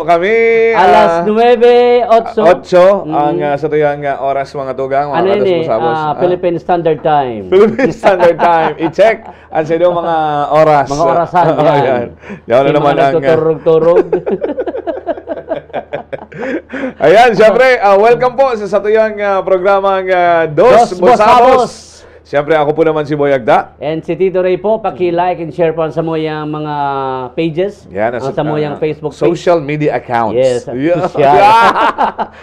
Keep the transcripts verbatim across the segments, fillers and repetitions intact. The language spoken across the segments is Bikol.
Kami, Alas ah, nuebe, otso. Otso ang, Mm. ah, satuyang, ah, oras, mga tugang, mga Ano yun eh? Kados Busabos. Ah, Ah? Philippine Standard Time. Philippine Standard Time. I-check ang sa inyong mga oras. Mga orasan, Oo, yan. yan. Yan na Yung naman mga ang, ah, nagtuturog-turog. Ayan, syempre, ah, welcome po sa satuyang, ah, programang, ah, Dos Dos Busabos. Busabos. Siyempre, ako po naman si Boy Agda. And si Tito Ray po, paki-like and share po ang samuyang mga pages, Yan, ang sa, samuyang ah, Facebook page. Social media accounts. Yes, Yeah. social.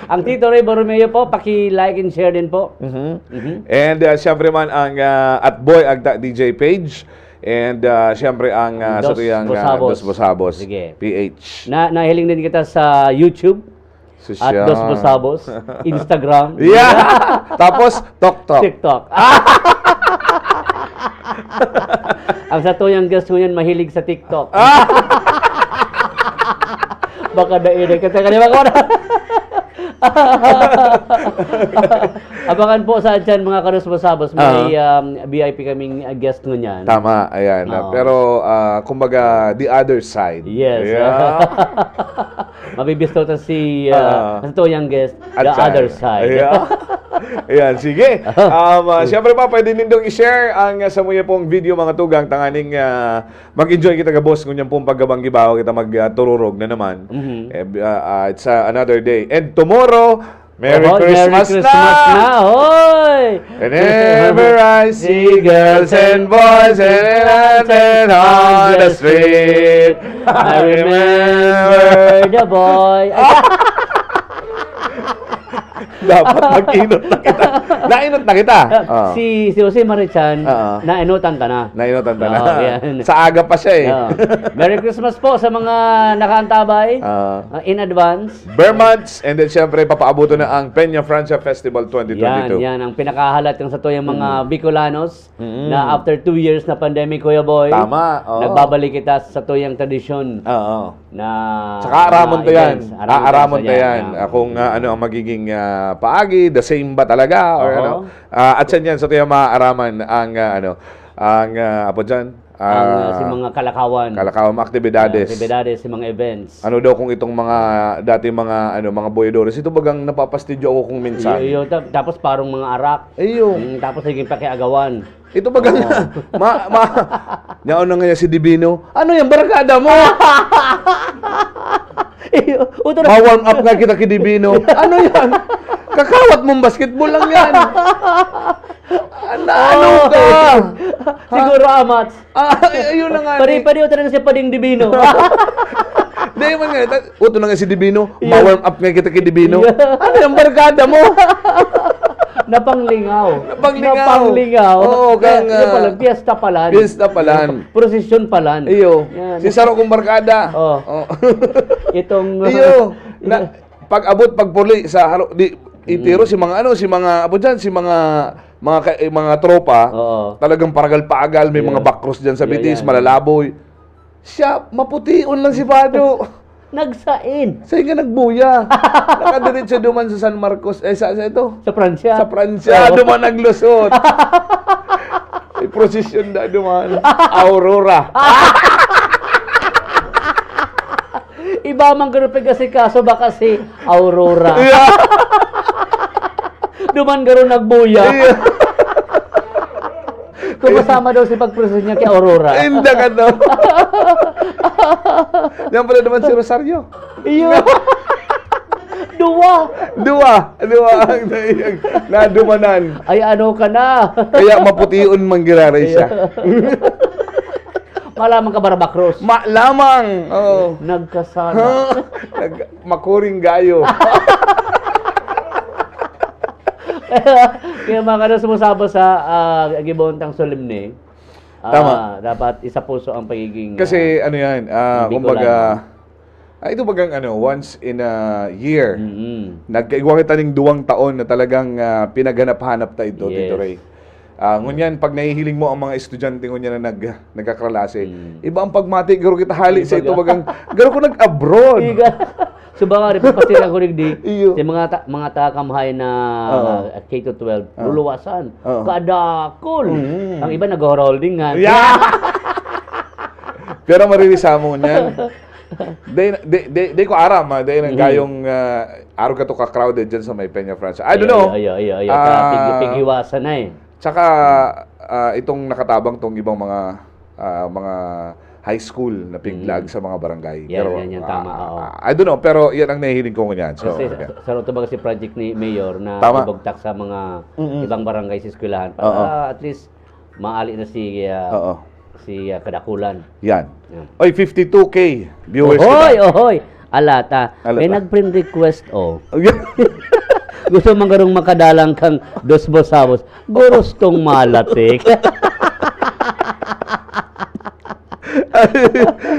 Ang Tito Ray Borromeo po, paki-like and share din po. Mhm. Mhm. And, ah, siyempre man ang, ah, at Boy Agda D J page. And, ah, siyempre ang, Ang ah, sa Dos tuyang, ah, Busabos. Dos Busabos, Sige. P H. Na, nahiling din kita sa YouTube. Sosyal. At Dos Busabos, Instagram. Yeah! Tapos, Tok Tok. TikTok. Ang satuyang guest ngunyan mahilig sa TikTok. Ah! Baka dai na kita, kani ba ko na? Abangan po sa dyan, mga Kados Busabos. May, Ah. um, V I P kaming, uh, guest ngunyan. Tama, ayan. Oo. Pero, ah, kumbaga, the other side. Yes. Yeah. Mabibisto ta si, ah, Ah. sa tuyang guest, At the siya, other side. Yeah. Ayan, sige. Um, ah, siyempre pa, pwede nindong i-share ang, ah, samuya pong video, mga tugang, tanganing, ah, mag-enjoy kita gabos, ngunyan pong pagkabanggi bago kita mag, ah, tururog na naman. Mhm. Eh, ah, ah, it's, ah, another day. And tomorrow, Merry Oho, Merry Christmas Christmas na! na, hoy! Whenever I see girls and boys and on the street, I remember the boy. Dapat mag-inot na kita. Nainot na kita. Ah. Si, si Jose Marichan, Oo. nainotan ta na. Nainotan ta na. Oo, yan. Sa aga pa siya eh. Oo. Merry Christmas po sa mga nakaantabay, Ah. ah, in advance. Ber months, and then siyempre, papaabuto na ang Peña Francia Festival twenty twenty-two. Yan, yan. Ang pinakahalat ng sa tuyang mga Mm. Bicolanos Mm. na after two years na pandemic, Kuya Boy, Tama, oo. nagbabalik kita sa tuyang tradisyon Oo. na Saka aramon mga ta yan. events. Aramon ta Aaramon yan ta sa yan. yan. Ah, kung, ah, ano ang magiging, ah, paagi, the same ba talaga? Or Oo. ano? Ah, at saan yan? Sa tuyang maaaraman ang, ah, ano, ang, ah, apo dyan? Ang, ah, Ah, si mga kalakawan. kalakawan, mga aktibidades. Mga aktibidades, si mga events. Ano daw kung itong mga, dating mga, ano, mga boyadores? Ito bagang napapastidyo ako kung minsan. Iyo, iyo. Ta-, tapos parang mga arak. Iyo. Mm, tapos naging pakiagawan. Ito bagang, Oo. ma-, ma-, yaon na nga si Divino. Ano yan, barkada mo? Iyo, uto na. Ma-warm up nga kita ki Divino. Ano yan? Kakawat mong basketball lang yan. Ano, ano Oh. ka? Siguro, Ha? Amats. Ah, ay, ayun na nga, Pari-, eh. pariho talaga siya pading Divino. Di man nga, ta-, uto na nga si Divino, Yeah. ma-warm up nga kita ki Divino. Yeah. Ano yung barkada mo? Napanglingaw. Napanglingaw. Napanglingaw. Oo, Kaya, kang, yun pala, ah, piyesta pala. piyesta pala. Prosesyon pala. Iyo. Yan. Si Saro kong barkada. Oh. Oh. Itong, Iyo. Na, pag-abot, pagpuli sa haro, di, itiro Mm. si mga ano, si mga, apo dyan, si mga, mga ka-, eh, mga tropa, Oo. talagang paragal-pagal, may Yeah. mga bakros dyan sa Yeah, bitis, yan. malalaboy. Siya, mapution lang si Bado. Nagsain. Sa nga nagbuya. Nakadiretso duman sa San Marcos, eh, sa, sa ito? Sa Pransya. Sa Pransya, Oo. duman naglusot. May prosesyon na duman. Aurora. Iba man garo pag-asikaso, baka si Aurora. Yeah. Duman garo nagbuya. Yeah. Kung masama daw si pagprosesyon niya kay Aurora. Inda ka daw. Yan pala naman si Rosario. Iyo. Duwa. Duwa. Duwa ang naiyag. Nadumanan. Ay, ano ka na? Kaya maputiyon man giraray siya. Iyo. Malamang ka, Barabakros. Ma-, lamang. Oo. Nagkasala. Nag-, makuring gayo. Kaya, kaya mga kados mo, Sabo, sa, ah, gibohon tang solemne, ah, Tama. dapat isa puso ang pagiging, Kasi, ah, ano yan, ah, Bicolano. kumbaga, ah, ito bagang ano, once in a year, Mm-mm. nagkaigwa kita ning duwang taon na talagang, ah, pinaghanap-hanap ta ito, Tito Yes. Ray. Ah, ngunyan, pag nahihiling mo ang mga estudyante ngunyan na nag-, nagkaklase, Mm. iba ang pagmati, garo kita hali sa Iba ito ga- bagang, garo ko nag-abroad. Iga. So, baka rin, pagpasira ko rin di, Iyo. sa mga ta-, mga takamhay na, Oo. ah, K to twelve, Oo. luluwasan. Oo. Kadakol. Mm. Ang iba nag-holding nga. Yeah. Pero maririsamon yan. Di, di, di, di ko aram, ah, di nang Mhm. gayong, ah, arog ka to ka-crowded dyan sa may Peña Francia. I don't Ayo, know. ayo, ayo, ayo. Ah, Kaya pig-, pighiwasan na eh. Tsaka, ah, itong nakatabang tong ibang mga, ah, mga high school na piglag Mm. sa mga barangay. Yan, Pero, yan, yan, tama, ah, oo. ah, I don't know, pero yan ang nahihiling ko ngunyan. So, Kasi yeah. sa, sa Roto Baga si project ni Mayor na Tama. ibagtak sa mga Mm-mm. ibang barangay sa eskwelahan para Oo. at least maali na si, ah, Oo. si, ah, Kadakulan. Yan. Yan. Oy, fifty-two K viewers Ohoy, kita. ohoy! Alata, Alata. may nag-friend request, oh. Gusto man garong makadalang kang dos bosabos. Gurustong malatik.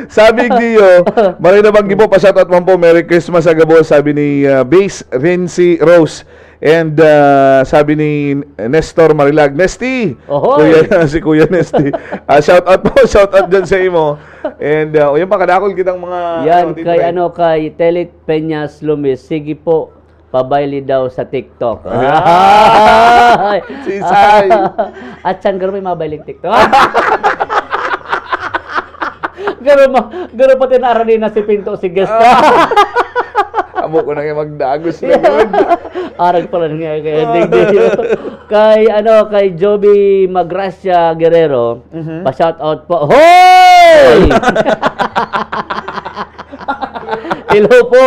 Sabi ni Dio, "Maray na banggi po, pa-shoutout man po, Merry Christmas sa gabos," sabi ni, ah, Base Renzi Rose. And, ah, sabi ni Nestor Marilag, "Nesty!" Ohoy! Kuya, si Kuya Nesty. Ah, shout out po, shout out dyan sa imo. And, ah, o yan pa, kadakol kitang mga, Yan, ano, Tito kay Ray. ano, kay Telit Peñas Lumis, sige po, pabayli daw sa TikTok. Ayan. Ay! Sisay. At saan ka may mabayling TikTok? Garo ma-, garo pati na arali na si Pinto, si guest. Ah. Amo ko na nga magdagos na yun. Arag pala nga kay Ah. Ding Ding. Kay, ano, kay Joby Magracia Guerrero, Mhm. pa-shout out po. Hoy! Hello po.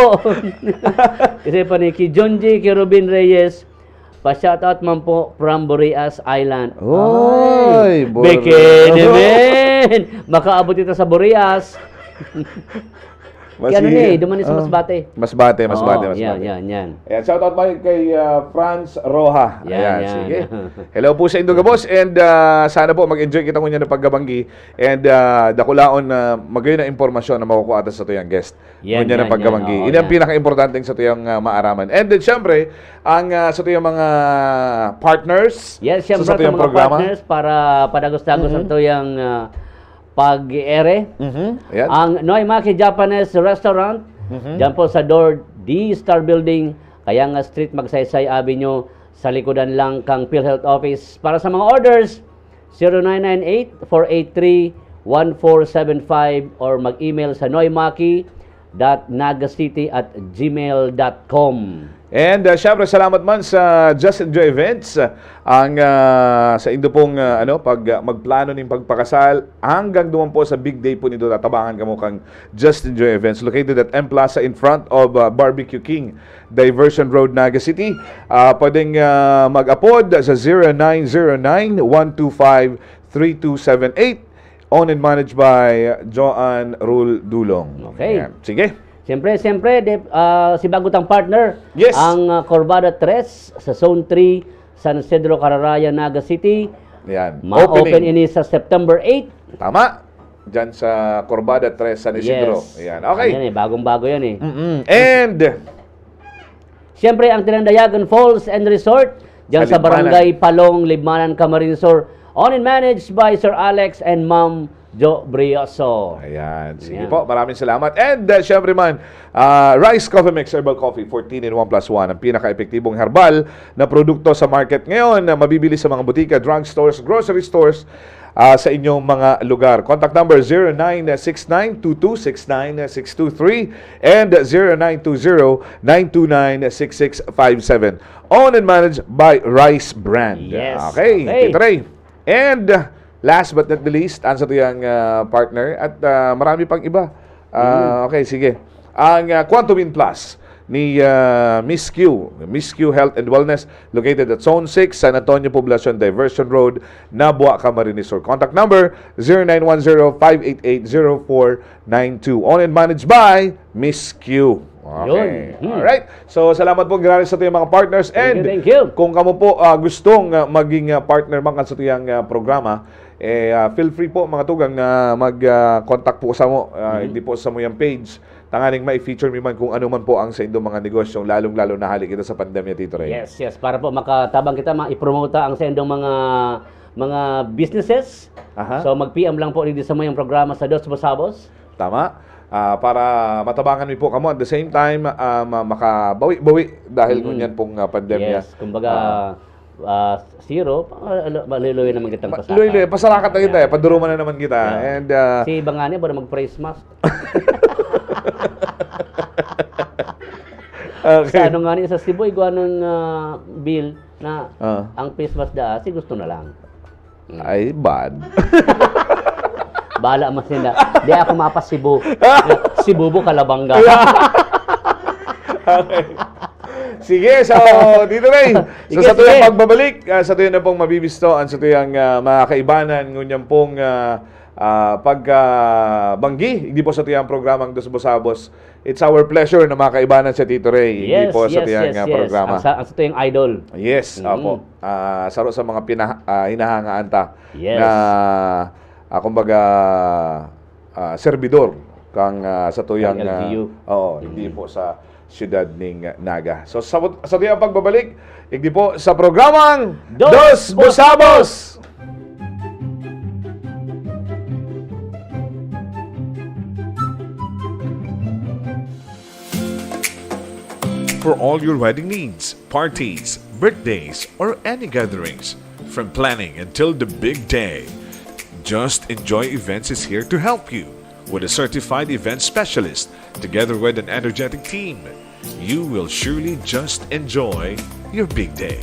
Kasi pa ni Ki Jonji, Ki Robin Reyes, pa-shout out man po from Burias Island. Oy, Ay, Burias. Bikini Man! Makaabot ito sa Burias. Mas Kaya ano hi-, ni, duman ni sa ah, Masbate. Masbate, Masbate, Oo, Masbate. yan, yan, yan. Ayan, shout out tayo kay, ah, Franz Roja. Yan, Ayan, yan. sige. Hello po sa indo gabos and, ah, sana po mag-enjoy kita ngunyan ng pagkabanggi and, ah, dakulaon na magayon na impormasyon na makukuha ta sa tuyang guest. Yan, Ngunyan yan, ng pagkabanggi. yan. Oo, Ini ang yan. pinaka-importante sa tuyang, ah, maaraman. And then, syempre, ang, ah, sa tuyang mga partners Yes, sa, syempre, sa sa tuyang mga programa. partners para padagos-dagos ang Mhm. tuyang, ah, pag-ere. Mhm. Ayan. Ang Noy Maki Japanese Restaurant, Mhm. dyan po sa Door D Star Building, Kayanga Street, Magsaysay Avenue, sa likodan lang kang PhilHealth Office. Para sa mga orders, zero nine nine eight, four eight three, one four seven five or mag-email sa noymaki dot nagacity at gmail dot com. And, uh, syempre, salamat man sa Just Enjoy Events. Ang, uh, sa indo pong, uh, ano, pag, uh, magplano ning pagpakasal, hanggang duman po sa big day po nindo, tatabangan kamo kang Just Enjoy Events, located at M Plaza in front of, uh, Barbecue King, Diversion Road, Naga City. Uh, pwedeng, uh, mag-apod sa zero nine zero nine, one two five, three two seven eight. Owned and managed by Joan Rule Dulong. Okay. Ayan. Sige. Siyempre, siyempre, de-, ah, si bago tang partner, Yes. ang, ah, Corbada Tres sa Zone three, San Isidro, Cararaya, Naga City. Yan. Ma-open Opening. ini sa September eight. Tama. Diyan sa Corbada Tres, San Isidro. Yes. Yan. Okay. Ayan eh, bagong-bago yan eh. Mm-mm. And Siyempre, ang Tinandayagan Falls and Resort, dyan Sa sa Libmanan. Barangay Palong, Libmanan, Camarines Sur. Owned and managed by Sir Alex and Ma'am Jo Brioso. Ayan. Sige Ayan. po, maraming salamat. And, uh, syempre man, uh, Rice Coffee Mix Herbal Coffee, fourteen in one plus one, ang pinaka-epektibong herbal na produkto sa market ngayon na mabibili sa mga butika, drugstores, grocery stores, ah, sa inyong mga lugar. Contact number zero nine six nine two two six nine six two three and zero nine two zero nine two nine six six five seven. Owned and managed by Rice Brand. Yes. Okay, Okay. Tito Ray. And, uh, last but not the least, ang sa tuyang, uh, partner at, uh, marami pang iba. Uh, Mm. okay, sige. Ang, uh, Quantum In Plus ni, uh, Miss Q, Miss Q Health and Wellness, located at Zone six, San Antonio Poblacion, Diversion Road, Nabua, Camarines Sur. Contact number, zero nine one zero five eight eight zero four nine two. Owned and managed by Miss Q. Okay. Yun. Hmm. Alright. So, salamat po, grabe sa ating mga partners. Thank you, And thank you. kung kamo po, ah, gustong, ah, maging, ah, partner man kan sa tuyang, ah, programa, eh, ah, feel free po, mga tugang, na mag, ah, contact po sa mo. Ah, Mhm. Hindi po sa mo yung page. Tanganing ma-feature mi man kung ano man po ang sa indong mga negosyo, lalong-lalo na hali kita sa pandemya, Tito Ray. Yes, yes. Para po makatabang kita, ma-, i-promote ang sa indong mga, mga businesses. Aha. So, mag-P M lang po dito sa mo yung programa sa Dos Busabos. Tama. Ah, para matabangan mi po kamo. At the same time, ah, ma-, makabawi-bawi dahil Mm. ngunyan pong, ah, pandemya. Yes, kumbaga, Ah. ah, zero, pa-, ano, maluloy naman kitang Ma-, pasaka. luloy, pasalakat na kita, eh. Yeah. Paduruman na naman kita. Yeah. And, ah, Si Bangani, ba na mag-face mask? Okay. Sa ano nga ni, sa Cebu, igwa ng, ah, bill na Ah. ang face mask daa, si gusto na lang. Mm. Ay, bad. Bahala man sila. Di ako mapa-Cebu. Cebu, Kalabanga. Okay. Sige, so, Tito Ray, so, Sige, sa tuyang sige. pagbabalik, ah, sa tuyang na pong mabibisto, ang sa tuyang, ah, mga kaibanan, ngunyan pong, ah, ah, pag, ah, banggi, hindi po sa tuyang programang Dos Busabos. It's our pleasure na makaibanan si Tito Ray, hindi Yes, po sa yes, tuyang, yes, ah, yes. programa. Ang sa, ang sa tuyang idol. Yes, Mm. opo. Ah, saro sa mga pina-, ah, hinahangaan ta Yes. na, ah, kumbaga, ah, servidor kang, ah, sa tuyang, Kang ah, L G U. oo, hindi Mm. po sa siyudad ning Naga. So, sa, sa tuyang pagbabalik, igdi po sa programang Dos Dos Busabos! Busabos! For all your wedding needs, parties, birthdays, or any gatherings, from planning until the big day, Just Enjoy Events is here to help you. With a certified event specialist, together with an energetic team, you will surely just enjoy your big day.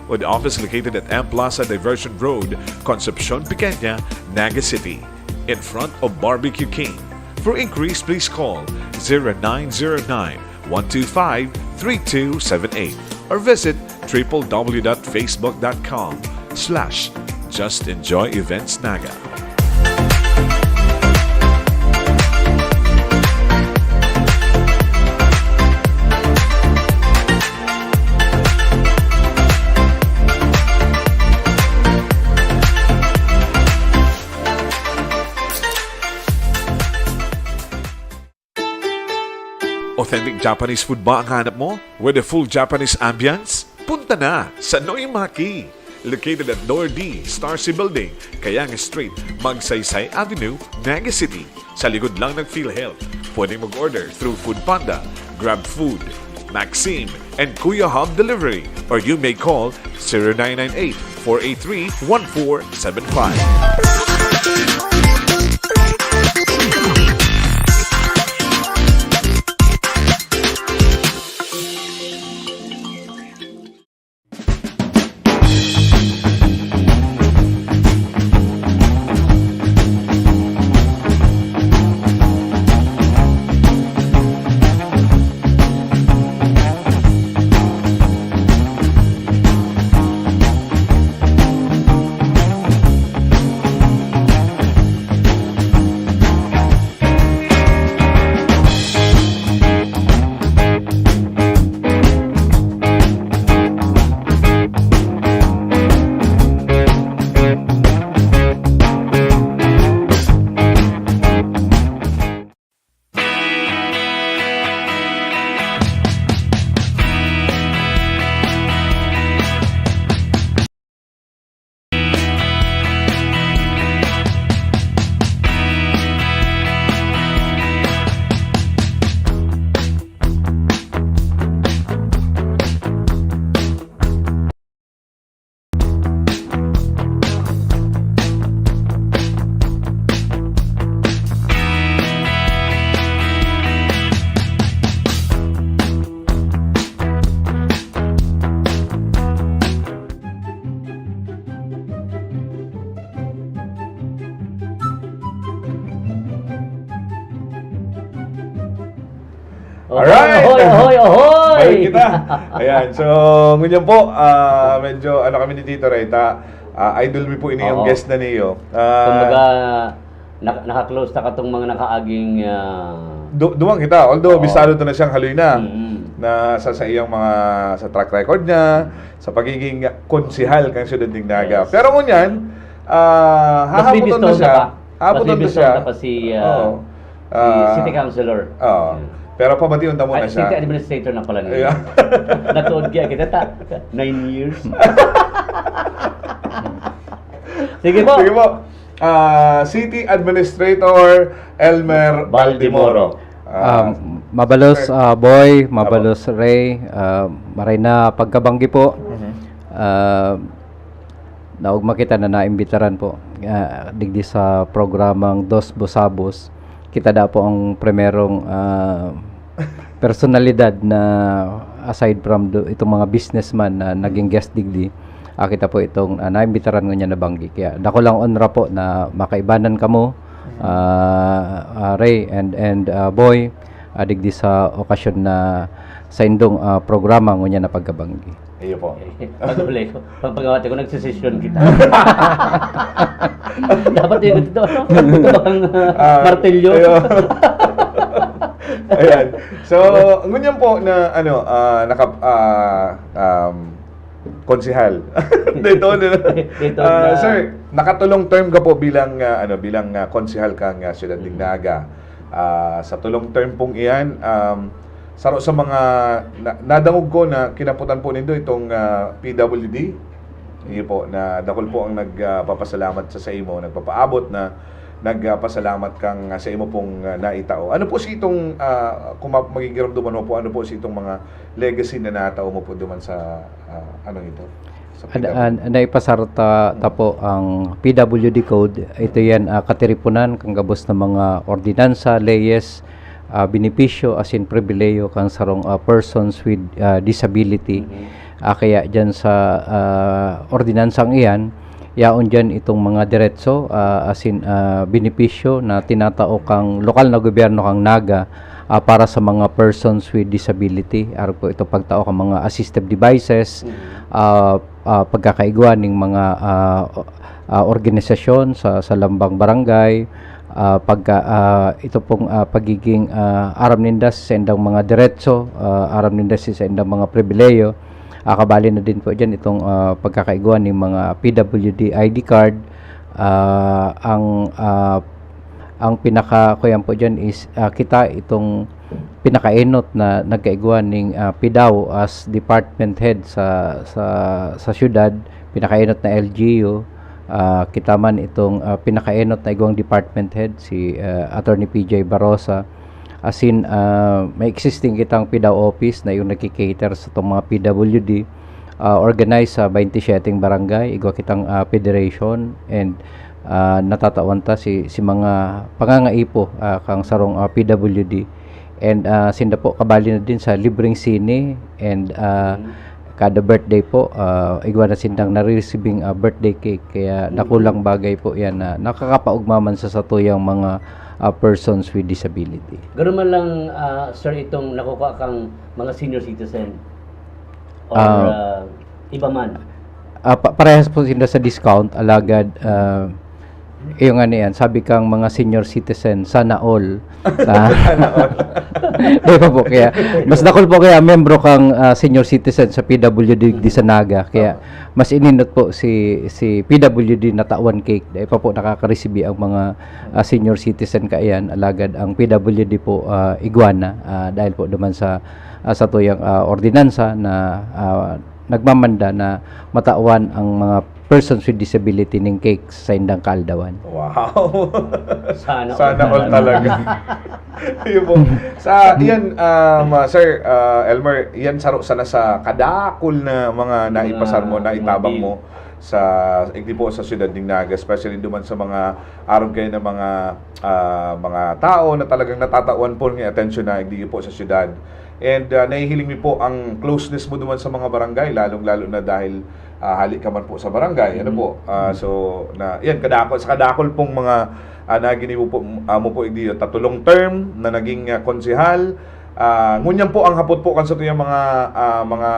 With office located at M Plaza Diversion Road, Concepcion Pequeña, Naga City, in front of Barbecue King. For inquiries, please call zero nine zero nine, one two five, three two seven eight or visit triple w dot facebook dot com slash just enjoy events naga. Authentic Japanese food ba ang hanap mo? With a full Japanese ambience? Punta na sa Noimaki! Located at Door D, Star C Building, Kayang Street, Magsaysay Avenue, Naga City. Sa likod lang ng PhilHealth. Pwedeng mag-order through Food Panda, Grab Food, Maxim, and Kuya Hub Delivery. Or you may call zero nine nine eight, four eight three, one four seven five. Ohoy, Alright. ohoy, ohoy, ohoy! Balik kita. Ayan. So, ngunyan po, ah, medyo ano kami ni Tito Ray, ta, ah, idol mi po ini yung Oo. guest na niyo. Ah, Kumbaga, nak-, naka-close na katong mga nakaaging, ah, du-, duwang kita. Although, Oo. bisado to na siyang haloy na. Mm. Na sa, sa iyang mga, sa track record niya, sa pagiging konsehal kang Siyudad ning Naga. Yes. Pero ngunyan, ah, Mas hahapoton na bibiston siya. ka pa. Hahapoton Mas na bibiston siya. ka pa si, ah, Oo. si Ah, City Councilor. oo. Hmm. Pero pabation ta muna Ay, siya. City Administrator na pala niya. Yeah. Natuod kaya kita ta, nine years. Sige po. Sige po. Ah, City Administrator Elmer Baldimoro. Baldimoro. Ah, Um, mabalos, sir. ah, Boy, Apo. mabalos, Ray, ah, maray na pagkabanggi po. Mhm. Ah, naogma kita na naimbitaran po, ah, digdi sa programang Dos Busabos. Kita da po ang primerong, ah, personalidad na aside from do itong mga businessman na naging guest digdi, ah, kita po itong, ah, naimbitaran ngunyan na banggi. Kaya dako lang onra po na makaibanan kamo, ah, ah, Ray and, and, ah, Boy, ah, digdi sa okasyon na sa indong, ah, programa ngunyan na pagkabanggi. Iyo po. Pag-uli ko, pag pagawat ko, nagsesesyon kita. Dapat yun ito, no? Ito ang, ah, Ah, martilyo. Iyo. Ayan. So, ngunyan po na, ano, ah, naka-, ah, um, konsehal. Dito, dito. Dito Ah, na. Sir, nakatulong term ka po bilang, ah, ano, bilang, ah, konsehal kang, ah, Siyudad Mm. Dignaga. Ah, sa tulong term pong iyan, um, saro sa mga na-, nadangog ko na kinaputan po nindo itong, ah, P W D. Iyo po, na dakul po ang nag, ah, papasalamat sa, sa imo, nagpapaabot na nagpapasalamat kang, ah, sa imo pong, ah, naitao. Ano po si itong, ah, kung ma-, magigiramdoman mo po, ano po si itong mga legacy na natao mo po duman sa, ah, ano ito? Sa Ad-, P W D? an-, naipasar ta, ta po ang P W D Code. Ito yan, ah, katiripunan kan gabos na mga ordinansa, leyes, ah, benepisyo, asin pribilehiyo kan sarong, ah, persons with, ah, disability. Mhm. Ah, kaya diyan sa, ah, ordinansang iyan, yaon diyan itong mga diretso, ah, asin, ah, benepisyo na tinatao kang lokal na gobyerno kang Naga, ah, para sa mga persons with disability. Arog po ito pagtao kan mga assistive devices, Mhm. ah, ah, pagkakaigwa ning mga, ah, o-, ah, organisasyon sa, sa lambang barangay, ah, pagka, ah, ito pong, ah, pagiging, ah, aram ninda sa indang mga diretso, ah, aram ninda sa, sa indang mga pribilehiyo. Ah, kabali na din po diyan itong, ah, pagkakaigwa ning mga P W D I D card. Ah, ang, ah, ang pinaka-, kuyan po diyan is, ah, kita itong pinakaenot na nagkaigwa ning, ah, PDAO as department head sa, sa, sa siyudad, pinakaenot na L G U, ah, kita man itong, ah, pinakaenot na igwang department head, si, ah, Attorney P J Barosa. Asin, ah, may existing kitang PDAO office na yung nagki-cater sa itong mga P W D, ah, organized sa twenty-seven barangay, igwa kitang, ah, federation, and, ah, natatawan ta si, si mga pangangaipo, ah, kang sarong, ah, P W D. And, ah, sinda po kabali na din sa libreng sine and, ah, Mm. kada birthday po, ah, igwa na sindang nare-receiving, ah, birthday cake. Kaya Mm. dakulang bagay po yan na nakakapaugma man sa satuyang mga, ah, persons with disability. Ganun man lang, ah, sir, itong nakukuha kang mga senior citizen or, Ah. ah, iba man? Ah, pa-, parehas po sila sa discount, alagad, ah, yung ano yan, sabi kang mga senior citizen, sana all. Ah, Sana all. Di ba po? Kaya, mas dakul po kaya membro kang, ah, senior citizen sa P W D di sa Naga. Kaya, Opo. mas ininot po si, si P W D na tawan cake. Di pa po nakaka-receive ang mga, ah, senior citizen kaiyan. Alagad ang P W D po, ah, igwa na, ah, dahil po duman sa, ah, satuyang, ah, ordinansa na, ah, nagmamanda na matawan ang mga persons with disability ning cake sa indang kaaldawan. Wow! Sana Sana all all talaga. talaga. Yun po. Sa, yan, um, ah, Sir, ah, Elmer, yan saro sana sa kadakul na mga Mga naitabang mo sa, hindi po sa siyudad ning Naga, especially duman sa mga arog kayo na mga, ah, mga tao na talagang natatawan po ng atensyon na hindi po sa siyudad. And, ah, nahihiling mi po ang closeness mo duman sa mga barangay, lalong-lalo na dahil, ah, hali ka man po sa barangay, ano Mm. po? Ah, Mm. so, na, yan, kadakul, sa kadakul pong mga, ah, naginibo po, ah, mo po, igdi, tatulong term na naging, ah, konsehal. Ah, ngunyan po ang hapot po kan satuyang mga, ah, mga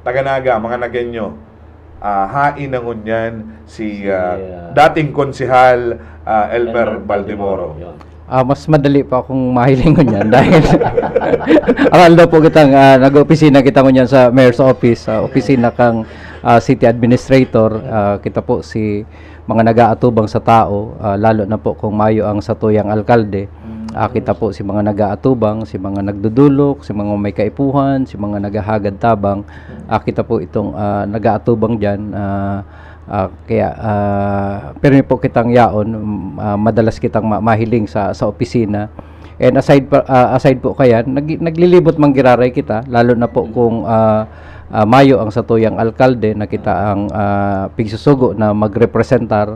taga-Naga, mga Nagueño. Ah, hain na ngunyan si, Si, ah, ah, dating konsehal, ah, Elmer Elmer Baldemoro. Baldemoro, yun. Ah, mas madali pa akong mahiling ngunyan dahil aral daw po kitang, ah, nag-opisina kita ngunyan sa mayor's office, sa opisina kang, ah, city administrator. Ah, kita po si mga nag-aatubang sa tao, ah, lalo na po kung mayo ang satuyang alkalde. Mm. Ah, kita po si mga nag-aatubang, si mga nagdudulok, si mga may kaipuhan, si mga naghahagad tabang. Ah, kita po itong, ah, nag-aatubang diyan, ah, ah, kaya, ah, pirmi po kitang yaon, mm, ah, madalas kitang ma-, mahiling sa, sa opisina. And aside pa, ah, aside po kaya, nag-, naglilibot man giraray kita, lalo na po Mm. kung, ah, ah, mayo ang satuyang alkalde na kita ang, ah, pigsusugo na magrepresentar,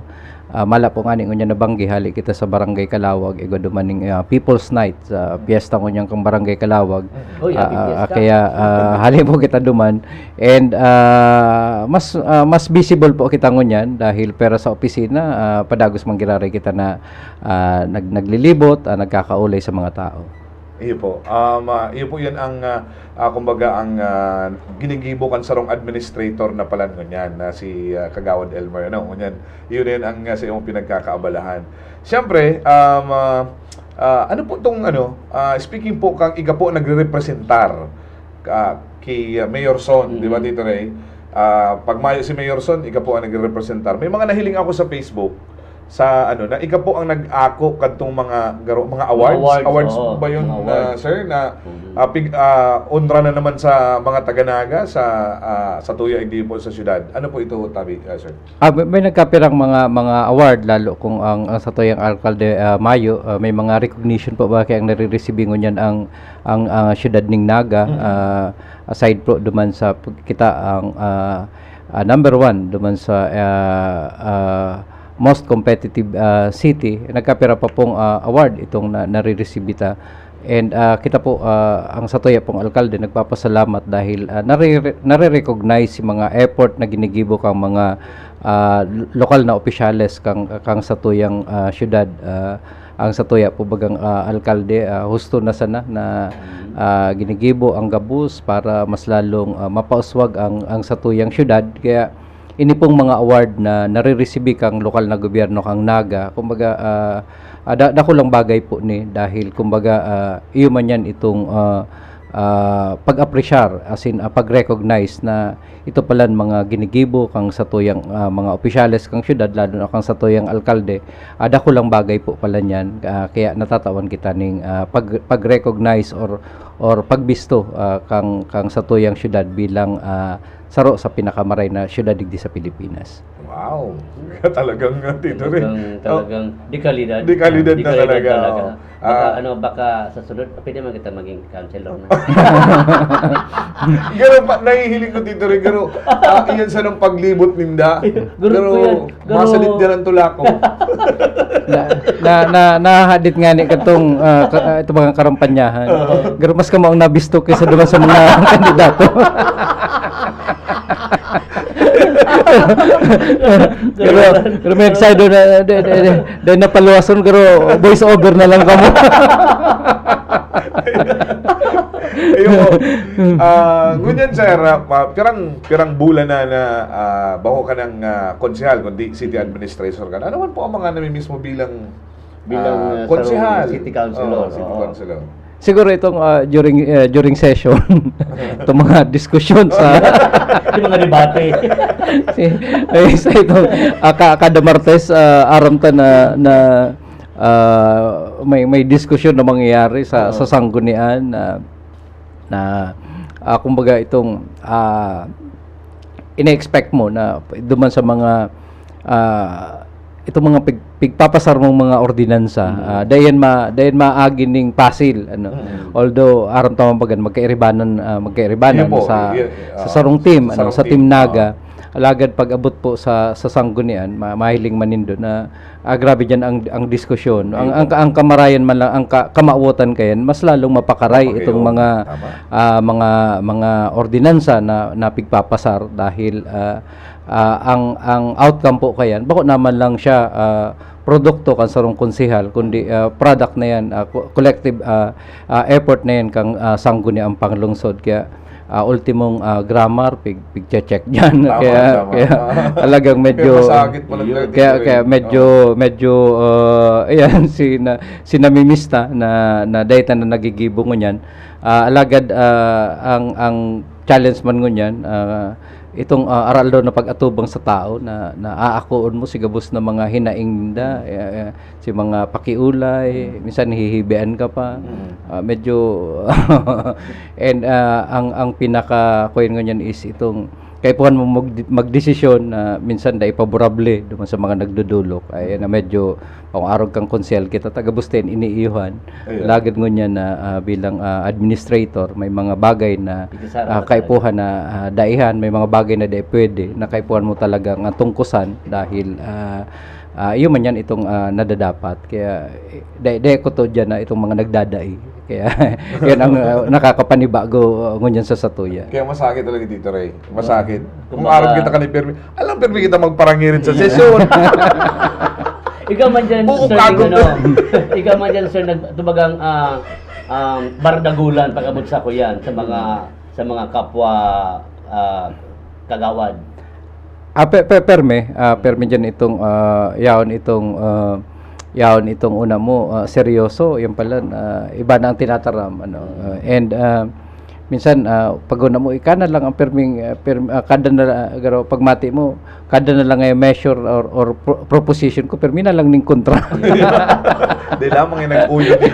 Ah, mala po ngani ngunyan na banggi, hali kita sa Barangay Calauag, igwa duman ning, ah, People's Night, sa piyesta ngunyan kan Barangay Calauag. Uy, happy Ah, ah, fiesta. Kaya, ah, hali po kita duman. And, ah, mas, ah, mas visible po kita ngunyan dahil pera sa opisina, ah, padagos man giraray kita na, ah, nag-, naglilibot, ah, nagkakaulay sa mga tao. Iyo po. Um, ah, iyo po yan ang, ah, ah, kumbaga, ang ah, ginigibo kan sarong administrator na palan ngunyan, na si ah, Kagawad Elmer. Ano, ngunyan, yun yun ang ah, sa iyong pinagkakaabalahan. Siyempre, um, ah, ah, ano po itong, ano, ah, speaking po kang iga po nagre-representar ah, kay ah, Mayor Son, di ba, Mm. Tito Ray? Ah, pag mayo si Mayor Son, iga po ang nagre-representar. May mga nahiling ako sa Facebook, sa ano, na ika po ang nag-ako kadtong mga garo, mga awards. Awards, Awards oo, po ba yun, mga na, awards. sir, na Mhm. ah, pig, ah, onra na naman sa mga taga-Naga, sa ah, sa Tuya Igdibo sa syudad? Ano po ito, Tabi, ah, sir? Ah, may, may nagkapirang mga mga award, lalo kung ang, ang satuyang alkalde, ah, mayo, ah, may mga recognition po ba kaya ang nare-receive ngunyan ang ang ah, siyudad ning Naga, Mm. ah, aside po duman sa pag-, kita ang ah, ah, number one duman sa ah, ah, most competitive ah, city, nagkapira pa pong ah, award itong na, nare-receive ita. And ah, kita po, ah, ang satuya pong alkalde nagpapasalamat dahil ah, nare- nare-recognize si mga effort na ginigibo kang mga ah, lokal na opisyales kang kang satuyang ah, syudad. Ah, ang satuya po bagang ah, alkalde, ah, husto na sana na ah, ginigibo ang gabos para mas lalong ah, mapauswag ang ang satuyang syudad. Kaya ini pong mga award na nare-receive kang lokal na gobyerno kang Naga, kumbaga, ah, ah, da- dakulang bagay po ni, dahil kumbaga ah, iyo man yan itong ah, ah, pag-apresyar, as in ah, pag-recognize na ito palan mga ginigibo kang satuyang ah, mga opisyales kang syudad, lalo na kang satuyang alkalde. Ah, dakulang bagay po pala niyan, ah, kaya natatawan kita ning ah, pag pag-recognize or or pagbisto ah, kang kang satuyang syudad bilang ah, saro sa pinakamaray na syudad digdi sa Pilipinas. Wow! Talagang uh, Tito Ray. Talagang, talagang dekalidad. Dekalidad na Dekalidad talaga, talaga. Oh. Baka, Ah. Ano, baka sa sunod, pwede man kita maging counselor na. Garo pa, nahihiling ko, Tito Ray, garo, ah, iyan sa nang paglibot ninda. Garo po yan. Garo. Masalit dyan ang tulako. Na, na, na, nahahadit nga ni katong ah, ka, ah, itong mga karampanyahan. Garo mas kamaong nabisto kaysa duman sa mga kandidato. Pero, pero may excited na, de, de, de, de, napaluwason, pero voice over na lang kamo. Ayun po. Ah, ngunyan, sir, ah, pa- pirang, pirang bulan na na ah, bako ka ng ah, konsehal, kundi city administrator ka na. Ano man po ang mga namimiss mo bilang Bilang, ah, ah, konsehal? Sarong city councilor, Oo, city oo. councilor. Siguro itong ah, during eh, during session, itong mga diskusyon sa Yung mga debate. si, eh, sa itong ah, ka- kada Martes ah, aram ta na na ah, may may diskusyon na mangyayari sa sa sanggunian na na ah, kumbaga itong ah, ina-expect mo na duman sa mga ah, itong mga pig, pigpapasar mong mga ordinansa, ah, dayan ma dayan maagi ning pasil, ano. Mm. Although aram ta man bagan magkairibanan ah, magkairibanan Yun po, sa yun, sa ah, sarong team, sa ano, sarong sa team, team Naga, ah. Alagad pag abot po sa sa sanggunian, ma- mahiling man nindo na ah, grabe diyan ang ang diskusyon. Ang Yun ang, po. ang kamarayan man lang, ang ka, kamawotan kayan, mas lalong mapakaray Okay, itong oo. mga Tama. ah, mga mga ordinansa na napigpapasar dahil ah, ah, ang ang outcome po kayan bako naman lang siya ah, produkto kan sarong konsehal, kundi ah, product na yan, ah, co- collective ah, ah, effort na yan kang ah, sangguniang panglungsod. Kaya ah, ultimong ah, grammar, pig pigche-check diyan. Tama, kaya tama. kaya talagang medyo Kaya masakit pala talaga kaya, dito kaya eh. medyo medyo ah, ayan si na, si namimista na na dayta na nagigibo ngunyan. Ah, alagad ah, ang ang challenge man ngunyan, ah, itong ah, aral daw na pag-atubang sa tao na naaakoon mo si gabos na mga hinaing ninda, eh, eh, si mga pakiulay, minsan hihibian ka pa. Ah, medyo and ah, ang ang pinaka kuwan ngunyan is itong kaipuhan mo mag, magdesisyon na minsan dai paborable duman sa mga nagdudulok, ay na medyo kung arog kang konsehal kita taga Busten iniiyuhan. Ayun. Lagad ngunyan na ah, bilang ah, administrator may mga bagay na Ikasara ah, ka kaipuhan na ah, daihan, may mga bagay na di pwede na kaipuhan mo talagang ah, tungkusan dahil ah, Ah, iyo man yan itong, ah, nadadapat. Kaya, eh, dai, dai ko to dyan na itong mga nagdadai. Kaya, yan ang, ah, nakakapanibago, ah, ngunyan sa satuya. Kaya masakit talaga, Tito Ray. Masakit. Kung Kumbaga, araw kita ka ni Permi, alam, Permi kita magparangirit sa sesyon. Ikaw man dyan, Buong sir, kago. ano, ikaw man dyan, sir, nag-, tubagang, ah, um, bardagulan pag-abot sa kuyan, sa mga, sa mga kapwa, ah, kagawad. Ah, pe-, pe-, perme, ah, perme dyan itong, ah, yaon itong, ah, yaon itong una mo, ah, seryoso, yan pala, ah, iba na ang tinataram, ano, ah, and, ah, minsan, ah, pag una mo, ika na lang ang perming, ah, perm-, ah, kada na la-, garo, pagmati mo, kada na lang nga measure or, or pro-, proposition ko, permi na lang ning kontra. Di lamang yung nag-uyo din.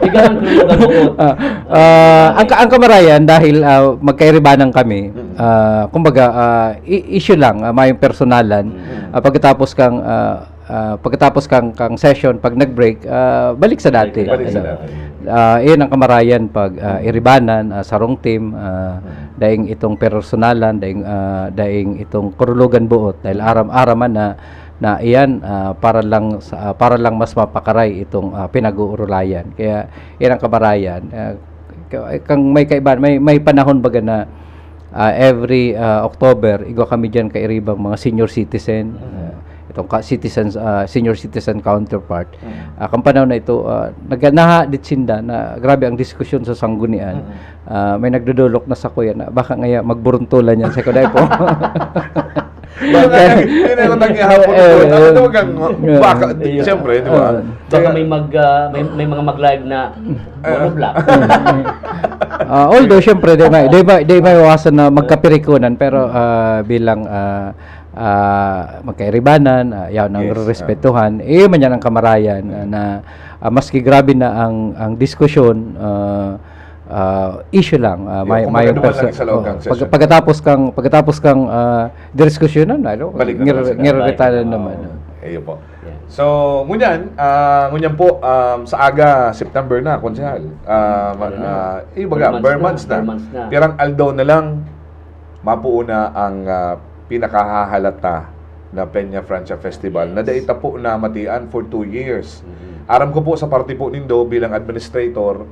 Ikaw ang tulugan mo. Ah, ah, ang ka-, ang kamarayan, dahil, ah, magkairibanan kami, Mm. ah, kumbaga, ah, i-, issue lang, ah, mayong personalan. Mm. Ah, pagkatapos kang, ah, ah, pagkatapos kang, kang session, pag nag-break, ah, balik sa dati. Balik sa dati. Ah, iyon ang kamarayan pag, ah, iribanan, ah, sarong team, ah, Mm. daing itong personalan, daing, ah, daing itong kurulugan buot, dahil aram-aram man na, na iyan, ah, para lang sa, ah, para lang mas mapakaray itong, ah, pinag-uurulayan. Kaya, iyan ang kamarayan. Ah, ka-, kang may kaiba, may, may panahon baga na, ah, every, ah, October, igwa kami diyan kairibang mga senior citizen, Mm. ah, itong ka-, citizens, ah, senior citizen counterpart. Mm. Ah, kang panahon na ito, ah, nag-, nahadit sinda na grabe ang diskusyon sa sanggunian. Mm. Ah, may nagdodolok na sa kuya na baka ngaya magburuntulan yan sa kuday po. Yun ang, yun ang natanggi hapon Eh, ko. Ano eh, tawag ang eh, baka, eh, siyempre, di ba? eh, Baka may mag, ah, may, may mga mag-live na Eh. monoblock. Ah, although, siyempre, di may, di may, di may iwasan na magkapirikunan, pero, ah, bilang, ah, ah, magkairibanan, ah, yaon ang Yes, ah. respetuhan, eh, man yan ang kamarayan, ah, na, ah, maski grabe na ang, ang diskusyon, ah, ah, issue lang, ah, Yung may, kumbaga, may duman lang perso-, sa loob oh, kang pag-, session. pagkatapos kang, pagkatapos kang, ah, diskusyonan, ano, Balik na ngir-, naman sila. ngiraritanan Oo. naman, oh. Ayun po. Yeah. So, ngunyan, ah, ngunyan po, um, sa aga, September na, Konsehal. Ah, ma-, Ano na? ah, eh, baga, Ber months ber na, months na. ber months na. Pirang aldaw na lang, mapuo na ang, ah, pinakahahalata na Peña Francia Festival na Yes. dai ta po namatian for two years. Mhm. Aram ko po sa parte po nindo bilang administrator,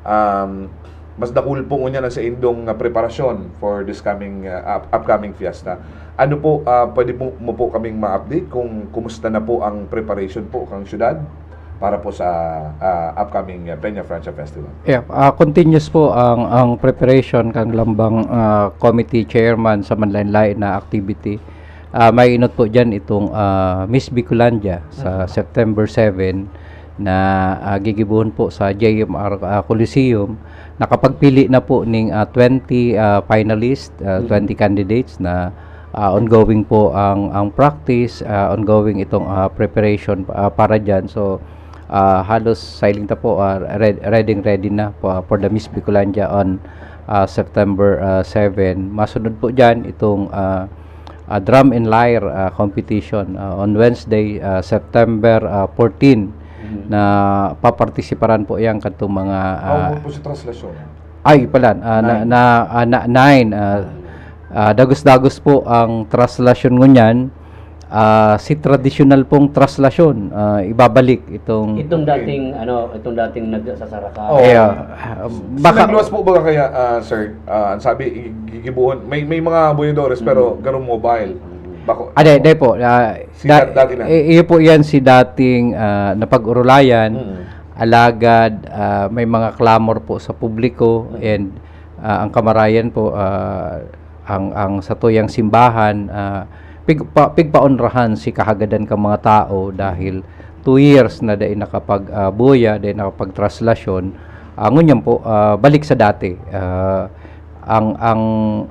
um, mas dakul po ngunyan ang saindong, ah, preparasyon for this coming, ah, up-, upcoming fiesta. Ano po, ah, pwede po, mo po kaming ma-update kung kumusta na po ang preparation po kang syudad para po sa, ah, upcoming, ah, Peña Francia Festival? Yeah, ah, continuous po ang, ang preparation kang lambang, ah, committee chairman sa manlain-lain na activity. Ah, mainot po diyan itong, ah, Miss Bicolandia sa Mhm. September seven na, ah, gigibohon po sa J M R, ah, Coliseum. Nakapagpili na po ning, ah, twenty, ah, finalist, ah, Mhm. twenty candidates na, ah, ongoing po ang, ang practice, ah, ongoing itong, ah, preparation, ah, para diyan. So, ah, halos sailing ta po, ah, red-, ready-ready na po, ah, for the Miss Bicolandia on, ah, September, ah, seven. Masunod po diyan itong, ah, ah, drum and lyre, ah, competition, ah, on Wednesday, ah, September, ah, fourteen, Mhm. na papartisiparan po yan kadtong mga, ah, Ako po si Traslasyon. Ay, pala, ah, na, Nine. na, ah, na, nine, ah, ah, dagos-dagos po ang traslasyon ngunyan. Ah, si tradisyonal pong traslasyon, ah, ibabalik itong Itong Okay. dating, ano, itong dating nagsasaraka. Oh. Eh, ah, baka Nagluwas po ba kaya, ah, sir? Ah, ang sabi, i-, gigibuhon. May, may mga boyadores, pero Mm. garo mobile. Mm. Bako- Ah, di, di po. Ah, Si da-, dat-, dati na. i-, iyo po yan si dating, ah, napag-urulayan. Mm. Alagad, ah, may mga clamor po sa publiko Mm. and, ah, ang kamarayan po, ah, ang, ang satuyang simbahan, ah, pig-, pa-, pigpaonrahan si kahagadan ka mga tao dahil two years na dai nakapag, ah, buya, dai nakapagtraslasyon. Ah, ngunyan po, ah, balik sa dati. Ah, ang, ang,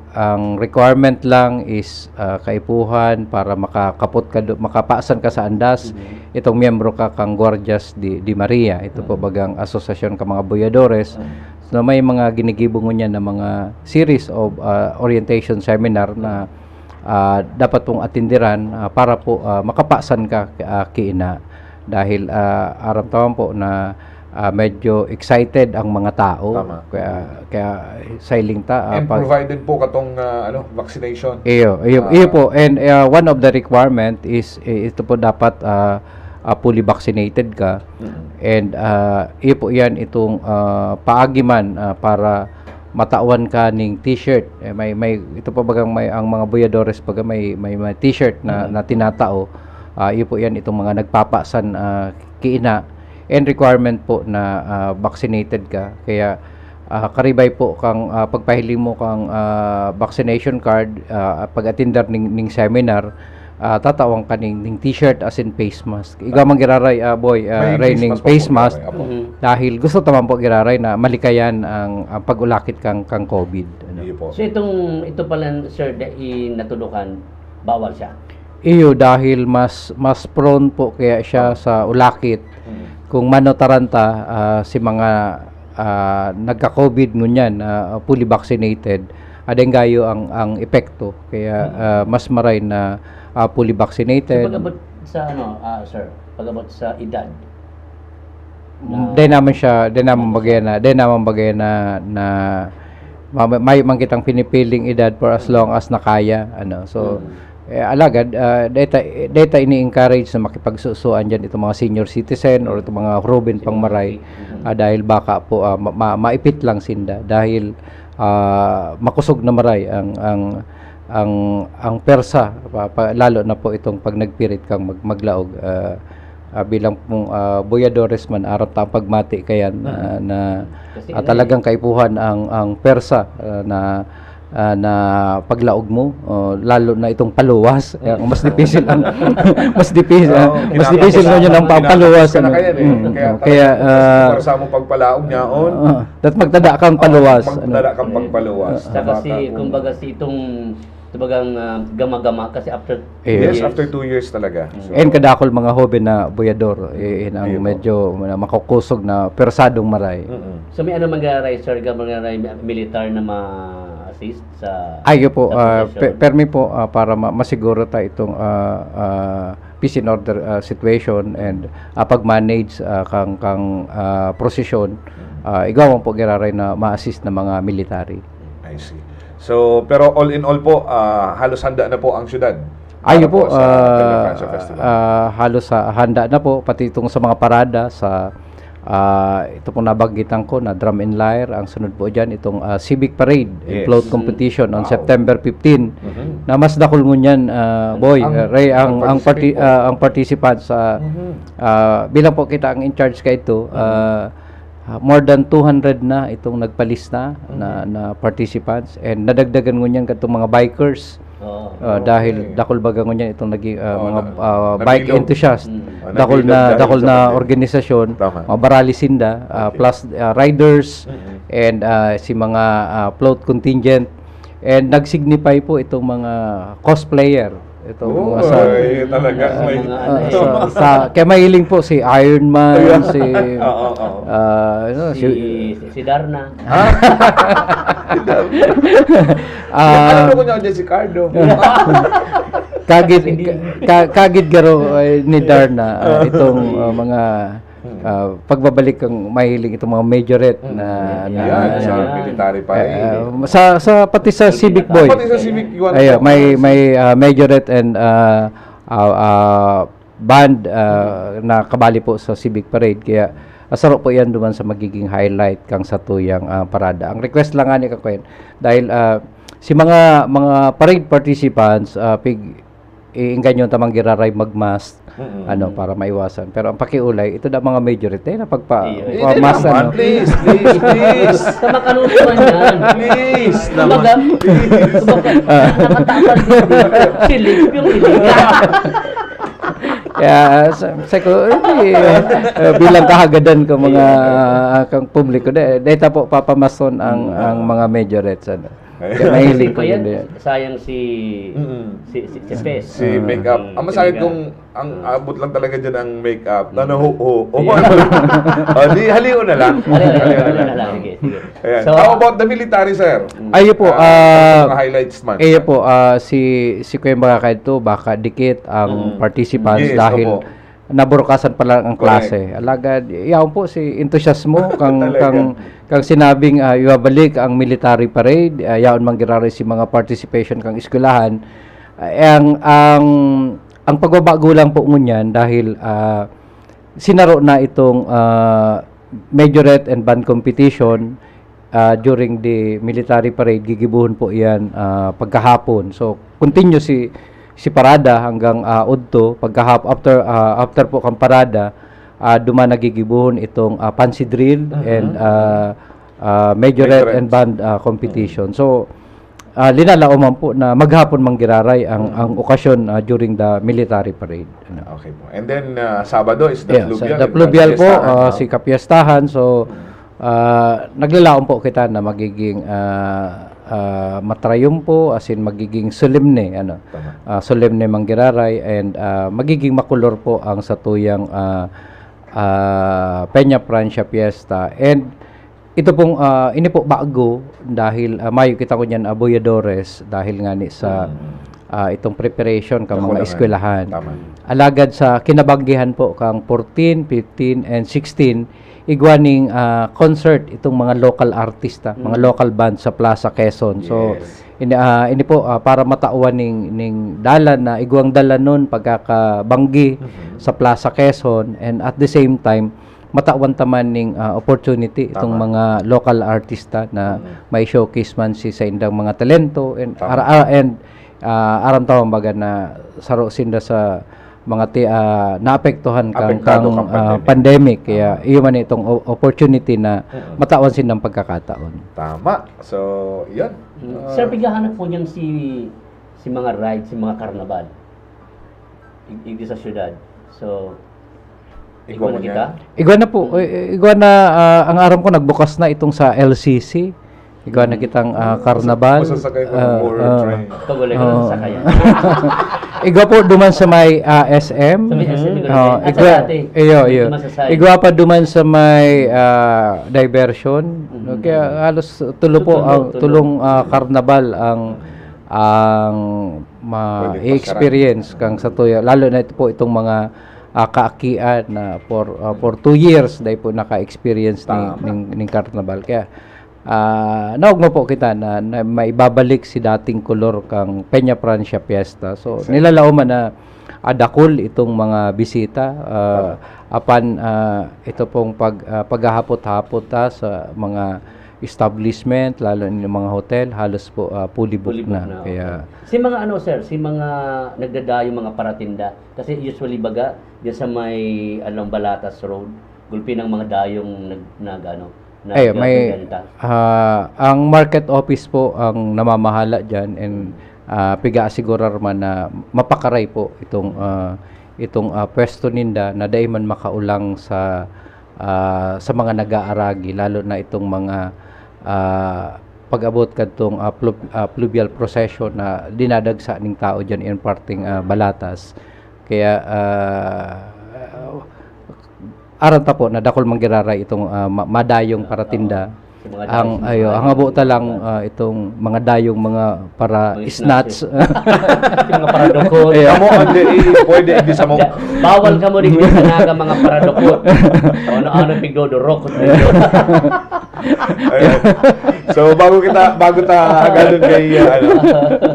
ang requirement lang is, ah, kaipuhan para makakapot ka do-, makapasan ka sa andas, Mhm. itong miyembro ka kang Guardias de, de Maria. Ito po Mhm. bagang asosasyon ka mga boyadores. Mhm. So, may mga ginigibo ngunyan na mga series of, ah, orientation seminar na, ah, dapat pong atindiran, ah, para po, ah, makapasan ka, ah, kiina. Dahil, ah, aram ta man po na, ah, medyo excited ang mga tao. Tama. Kaya, kaya sailing ta, ah, And pag provided po katong, ah, ano, vaccination. Iyo, iyo, Ah. iyo po. And, ah, one of the requirement is, i-, ito po dapat, ah, ah, fully vaccinated ka. Mm. And, ah, iyo po yan itong, ah, paagi man, ah, para matawan ka ning t-shirt. Eh, may, may, ito po bagang may, ang mga buyadores baga may, may, may t-shirt na, Mm. na tinatao. Ah, iyo po yan itong mga nagpapasan, ah, kiina. And requirement po na, ah, vaccinated ka. Kaya, ah, karibay po kang, ah, pagpahiling mo kang, ah, vaccination card, ah, pag-attender ning, ning seminar, ah, tatawan ka ning, ning t-shirt as in face mask. Ikaw man giraray, ah, boy, ah, May Ray, face ning mask pa face po, mask. Giraray, apo. Mhm. Dahil gusto ta man po giraray na malikayan ang, ang pag-ulakit kang, kang COVID, ano. Iyo po. So, itong, ito pala, sir, da-, i-, natudukan, bawal siya? Iyo, dahil mas, mas prone po kaya siya Ah. sa ulakit. Mm. Kung manotaran ta, ah, si mga, ah, nagka-COVID ngunyan, ah, fully vaccinated, adeng gayo ang, ang epekto. Kaya, Mm. ah, mas maray na, ah, fully vaccinated. So, pag-abot sa ano, ah, sir? Pag-abot sa edad? Na Di naman siya, di naman Ano bagay siya? na, di naman bagay na, na ma-, may man kitang pinipiling edad for as long as na kaya, ano. So, Mm. eh, alagad, ah, deta, deta ini-encourage na makipagsusuan diyan itong mga senior citizen or itong mga huruben pang maray, Mm. ah, dahil baka po, ah, ma-, ma-, maipit lang sinda dahil, ah, makosog na maray ang, ang, ang, ang persa, pa, pa, lalo na po itong pag nagpirit kang mag-, maglaog, ah, ah, bilang pong, ah, buyadores man, aram ta ang pagmati kayan, Mm. ah, na, Kasi ah, ano talagang eh. kaipuhan ang, ang persa, ah, na, ah, na paglaog mo, oh, lalo na itong paluwas. Kaya mas dipisil ang, mas dipisil, Oo, ah, mas kinakapos dipisil na na, yun ang pa-, kinakapos paluwas, ka na ano. kaya eh. Mm, Kaya oh, kaya, talagang mas ah, persa mo pagpalaog niya, on. Ah, dat magtada kang Oo, paluwas, ano. magtada kang pagpaluwas. Saka Baka si, kung kumbaga si itong, kumbagang, ah, gama-gama kasi after Yes, Yes. after two years talaga. So, And kadakol mga hoben na buyador, eh, yun ang Iyo po. medyo na makukusog na persadong maray. Mm-mm. So, may ano mangyayari, sir, ka mangyayari militar na ma-assist sa, Ayo po, sa ah, procession? pe-, permi po, ah, para ma-, masiguro ta itong, ah, ah, peace and order, ah, situation and, ah, pag-manage, ah, kang, kang, ah, prosesyon, ah, igwa man po giraray na ma-assist na mga military. I see. So, pero all in all po, ah, halos handa na po ang syudad Ayo para po, po sa ah, Telefancio Festival. ah, halos sa handa na po, pati itong sa mga parada, sa, ah, ito pong nabanggitan ko na drum and lyre, ang sunod po dyan, itong, ah, civic parade and Yes. float Mm. competition on Wow. September fifteen, Mhm. na mas dakul ngunyan, ah, Ang, boy, ang, ah, Ray, ang ang parti-, participate po. ah, ang participants, ah, Mhm. ah, bilang po kita ang in charge ka ito, Mhm. ah, ah, more than two hundred na itong nagpalista na, Mhm. na participants, and nadagdagan ngunyan katong mga bikers. Oo. Ah, dahil Okay. dakul baga ngunyan itong naging, ah, Oo, mga, na-, ah, bike nabilog. enthusiast. Mm. Ah, Dakul nabilog na, dahil dakul sa na pandemya. organisasyon, Tama. mga barali sinda, ah, Okay. plus, ah, riders, Mm-mm. and, ah, si mga, ah, float contingent. And nag-signify po itong mga cosplayer. Itong mga sa, Uy, talaga, ah, may mga ano ah, eh. sa, sa, kaya mahiling po si Iron Man, Ayan. si, Oo, oo. ah, ano, Si, si si, si Darna. Ha? Ah, Ano ko niya dyan si Cardo? Kagid, Hindi. ka-, kagid garo, eh, ni Darna, ah, itong, ah, mga, Hmm. ah, pagbabalik kang mahiling itong mga majorette Hmm. na, na, Yan, na, sa na, military pa eh. ah, sa, sa, pati sa Hindi Civic naka- Boy. Pati sa Civic, you want Ayan, to may, may, ah, majorette and, ah, ah, ah, band, ah, Hmm. na kabali po sa Civic Parade. Kaya, ah, saro po yan duman sa magiging highlight kang satuyang, ah, parada. Ang request lang nga ni Kakwen, dahil, ah, si mga, mga parade participants, ah, pig-, iingganyo tamang giraray mag-mask, Mm-mm. ano, para maiwasan. Pero ang pakiulay, ito na mga majorette, eh, na pagpa-, Iyo. pa-mask, Hindi naman, ano. please, please, please. Sa makanunuan yan. Please naman, Kumbaga, please. kumbaga, Ah. nakatapal dito. Si Liz, pero hindi. Kaya, sa, sa ko, hindi, eh, bilang kahagadan ko, mga, Iyo. ah, kang publiko, de-, deta po papamason ang, Mm. ang mga majorettes, ano. Kaya mahiling Kasi ko pa yan, yun, eh. sayang si, Mm. si, si, si Fes. Si Ah. Makeup. Mm, Ang si masakit Makeup. kung ang Mm. abot lang talaga dyan ang makeup. Na Mm. nahu-, hu-, Ayun. Oh, di, halion na lang. Halion na lang. Halion na Halion na lang. lang. Sige, sige. Ayan. So, How about the military, sir? Mm. Ayun po, Ah, ah, mga highlights man. ayun po, ah, si, si Kuya Baka ito, baka dikit ang Mm. participants Yes, dahil opo. naburukasan pa lang ang Correct. klase. Alagad, yaon po si entusiasmo kang Talaga. kang kang sinabing ah, ibabalik ang military parade, ah, yaon man giraray si mga participation kang eskwelahan. Ah, ang ang ang pagbabago lang po ngunyan dahil ah, sinaro na itong ah, majorette and band competition ah, during the military parade, gigibuhon po iyan ah, pagkahapon. So, continue si si parada hanggang ah, udto pagkahap after ah, after po kang parada, ah, duman nagigibuhon itong ah, fancy drill and ah, ah, majorette Majorette. and band ah, competition. So, ah, linalaoman po na maghapon manggiraray ang ang okasyon ah, during the military parade. Ano. Okay po. And then, uh, Sabado is the Yes, fluvial. the and fluvial po, kapiestahan, ah, no? Si Kapiestahan. So, ah, naglalaom po kita na magiging ah, ah, matrayumpo, as in magiging solemne, ano, Tama. ah, solemne manggiraray, and ah, magiging makulor po ang satuyang ah, ah, Peña Francia Fiesta. And ito pong, ah, ini po bago dahil ah, mayo kita ngunyan aboyadores dahil nga ni sa Mm. ah, itong preparation kang mga Kakulangan. Eskwelahan. Tama. Alagad sa kinabanggihan po kang fourteen, fifteen, and sixteen, igwa ning ah, concert itong mga local artista, mga Mm. local band sa Plaza Quezon. So, Yes. ini ah, ini po ah, para matawan ning ning dalan na igwang dalanon pagkakabanggi Mhm. sa Plaza Quezon, and at the same time matawan ta man ning ah, opportunity itong Tama. mga local artista na Mhm. may showcase man si sa indang mga talento and Tama. ara- ara- and ah, aram ta man baga na saro sinda sa mga ti ah, naapektuhan kang Apektado kang kang ah, pandemic. Pandemic, kaya Tama. iyo man itong o- opportunity na Mhm. matawan sindang pagkakataon. Tama. So, yun. Mm. Ah, Sir, pighahanap po niyang si si mga ride, si mga karnabal. Ig- Igdi sa syudad. So, Igwa igwa na mo kita? niya. Igwa na po. I- Igwa na, ah, ang aram ko nagbukas na itong sa L C C. Igwa na kitang ah, karnabal. Masasakay ko ng Ah, Moore ah. Pag wala Oo. ka sa sakay. Igwa po duman sa may ah, S M. Sa may S M, Oo, at sa igwa, dati, iyo, iyo. dito masasay. Igwa pa duman sa may ah, diversion. Mhm. Kaya halos tulo po Tulo, ang tulo. tulong ah, karnabal ang ang Pwede ma-experience kang sa tuya, lalo na ito po itong mga ah, kaakian na for ah, for two years dai po naka-experience ning, Tama. ning, ning karnabal. Kaya ah, naog mo po kita na, na maibabalik si dating kolor kang Peña Francia Fiesta. So, Exactly. Nilalaoman na ah, dakul itong mga bisita ah, Tama. apan ah, ito pong pag ah, paghahapot-hapot ha, sa mga establishment, lalo na yung mga hotel, halos po ah, fully booked Fully booked na. na, Kaya okay. Si mga ano, sir, si mga nagdadayong mga paratinda, kasi usually baga, diyan sa may, ano, Balatas Road, gulpi ng mga dayong nag, nag ano, Eh, may nagbebenta. ah, ang market office po ang namamahala diyan, and ah, piga-asigurar man na mapakaray po itong ah, itong ah, pwesto ninda na dai man makaulang sa ah, sa mga nag-aaragi, lalo na itong mga ah, pag-abot kadtong ah, plu- ah, fluvial procession na dinadagsa ning tao diyan in parting ah, Balatas. Kaya ah, aram ta po na dakul manggiraray itong ah, ma- madayong paratinda. Sa mga Ang dayong ayo, mga ang abo ta lang mga ah, itong mga dayong mga para Mga snatch. Yung mga paradokot. Ayo. Kamo, hindi, eh, pwede, hindi sa mo. Bawal kamo digdi sa Naga, mga paradokot. Ano-ano pigdodorokot ninyo. Ayan. So bago kita bago ta hagadon kay ah, ano,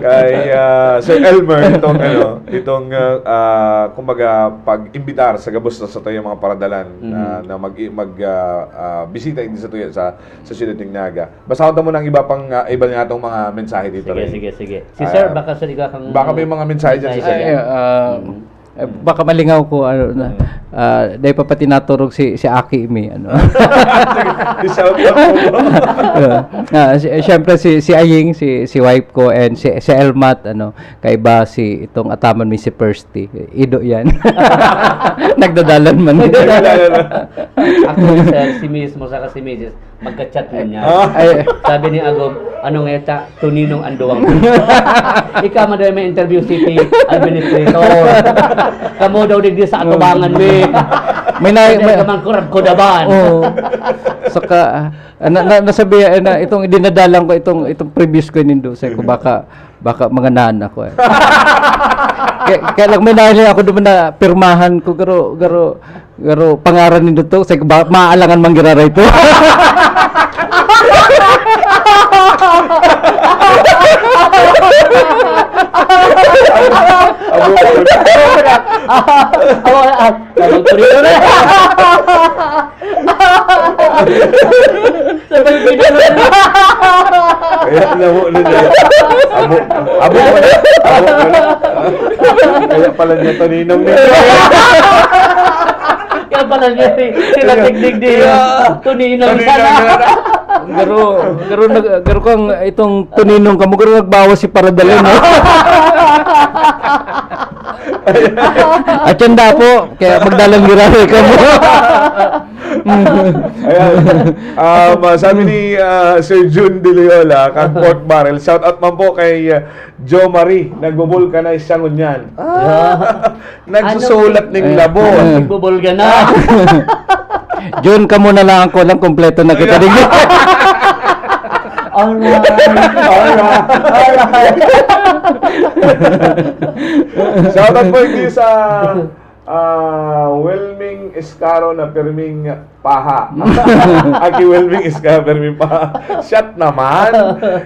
kay ah, Sir Elmer itong ano, itong ah, ah, kumbaga pag-imbitar sa gabos na sa tayo mga paradalan na, Mhm. na mag mag ah, ah, bisita hindi sa tuya sa sa siyudad ng Naga. Basahon ta muna ang iba pang ah, iba nga tong mga mensahe dito. Sige, Ray. Sige, sige. Si Ah, Sir, baka sa liga kang baka may mga mensahe dyan si mensahe Sir. Ay, dyan. ah, Mm. eh, baka malingaw ko ano na ah, dahil pa pati naturog si si Aki mi ano. I-shout out mo. Ah, si, eh, syempre si si Aying, si si wife ko, and si si Elmat, ano, kaiba si itong ataman mi si Persti. Ido yan. Nagdadalan man. Ako, sir, si mismo saka si Misis, magka-chat mo niya. Ah. Ay, Sabi ni Agom, ano nga ta, tuninong anduwang. Ikaw man daw may interview city administrator. Kamo daw digdi sa atubangan mi. May na- Kaya may- ka man kurab ko daban. Oo. Saka, ah, na, na, nasabi, eh, na itong dinadalan ko itong itong previous ko nindo, sabi ko baka baka mga nana ko eh. Kaya, kaya lang may nahili ako naman na pirmahan ko, garo, garo, garo, pangaran nindo to, sa ba, maalangan man giraray to. Abo, ah, abo, ah, abo, ah, Sa Pilipinas. Kaya namo na niya. Abo, abo pala. Abo pala. Kaya pala niya to ninong niya. Kaya pala niya si, sila Tigdig di. Yeah. Tuninang Tuninang sana. Sana. Garo, garo, nag-, garo kang itong tuninong kamo, garo nagbawas si Paradalen, no? At yan da po, kaya magdalang giraray kamo. Ayan. Um, ah, sabi ni, ah, Sir Jun De Loyola, kang Pork Barrel, shout out man po kay, ah, Jo Marie, nagbo-vulcanize siya ngunyan. Ah, nagsusulat Ano? ning Eh. labon. Nagbubulga na. Jun, kamo na lang ako lang, kompleto na kita. Ayan. Digdi. Alright. Alright. Alright. Shout out po, hindi sa Ah, Wilming Escaro na pirming paha. Aki Wilming Escaro, pirming paha. Shot naman.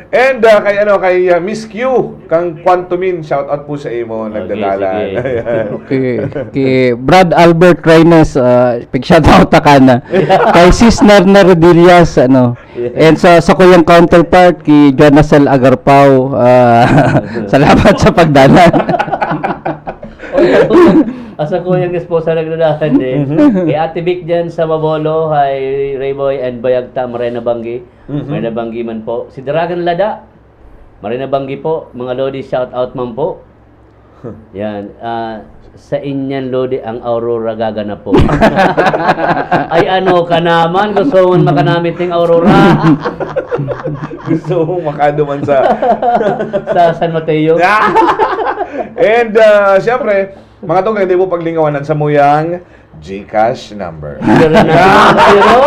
And, ah, kay, ano, kay, ah, Miss Q, kang Quantumin, shout out po sa imo, Okay, nagdadalan. Sige. Ayan. Okay. Kay Brad Albert Reynes, ah, pig-shout out ta ka na. Kay Sis Narna Rodillas, ano. Yes. And sa, sa kuyang counterpart, kay Jonasel Agarpao, ah, salamat sa pagdalan. Oy, ako, asa ko yung esposa nagdadahan din. Mhm. Kay Ate Vic dyan sa Mabolo, hi Rayboy and Bayagta, Morena Banggi. Mhm. Morena Banggi man po. Si Dragon Lada, Morena Banggi po. Mga Lodi, shout out man po. Yan, ah, sa inyan, Lodi, ang Aurora gaganap po. Ay, ano ka naman? Gusto mo makanamit ng Aurora? Gusto mong makaduman sa Sa San Mateo? And, ah, siyempre, mga tunggang, di po paglingawan ang samuyang GCash number. Zero nine zero,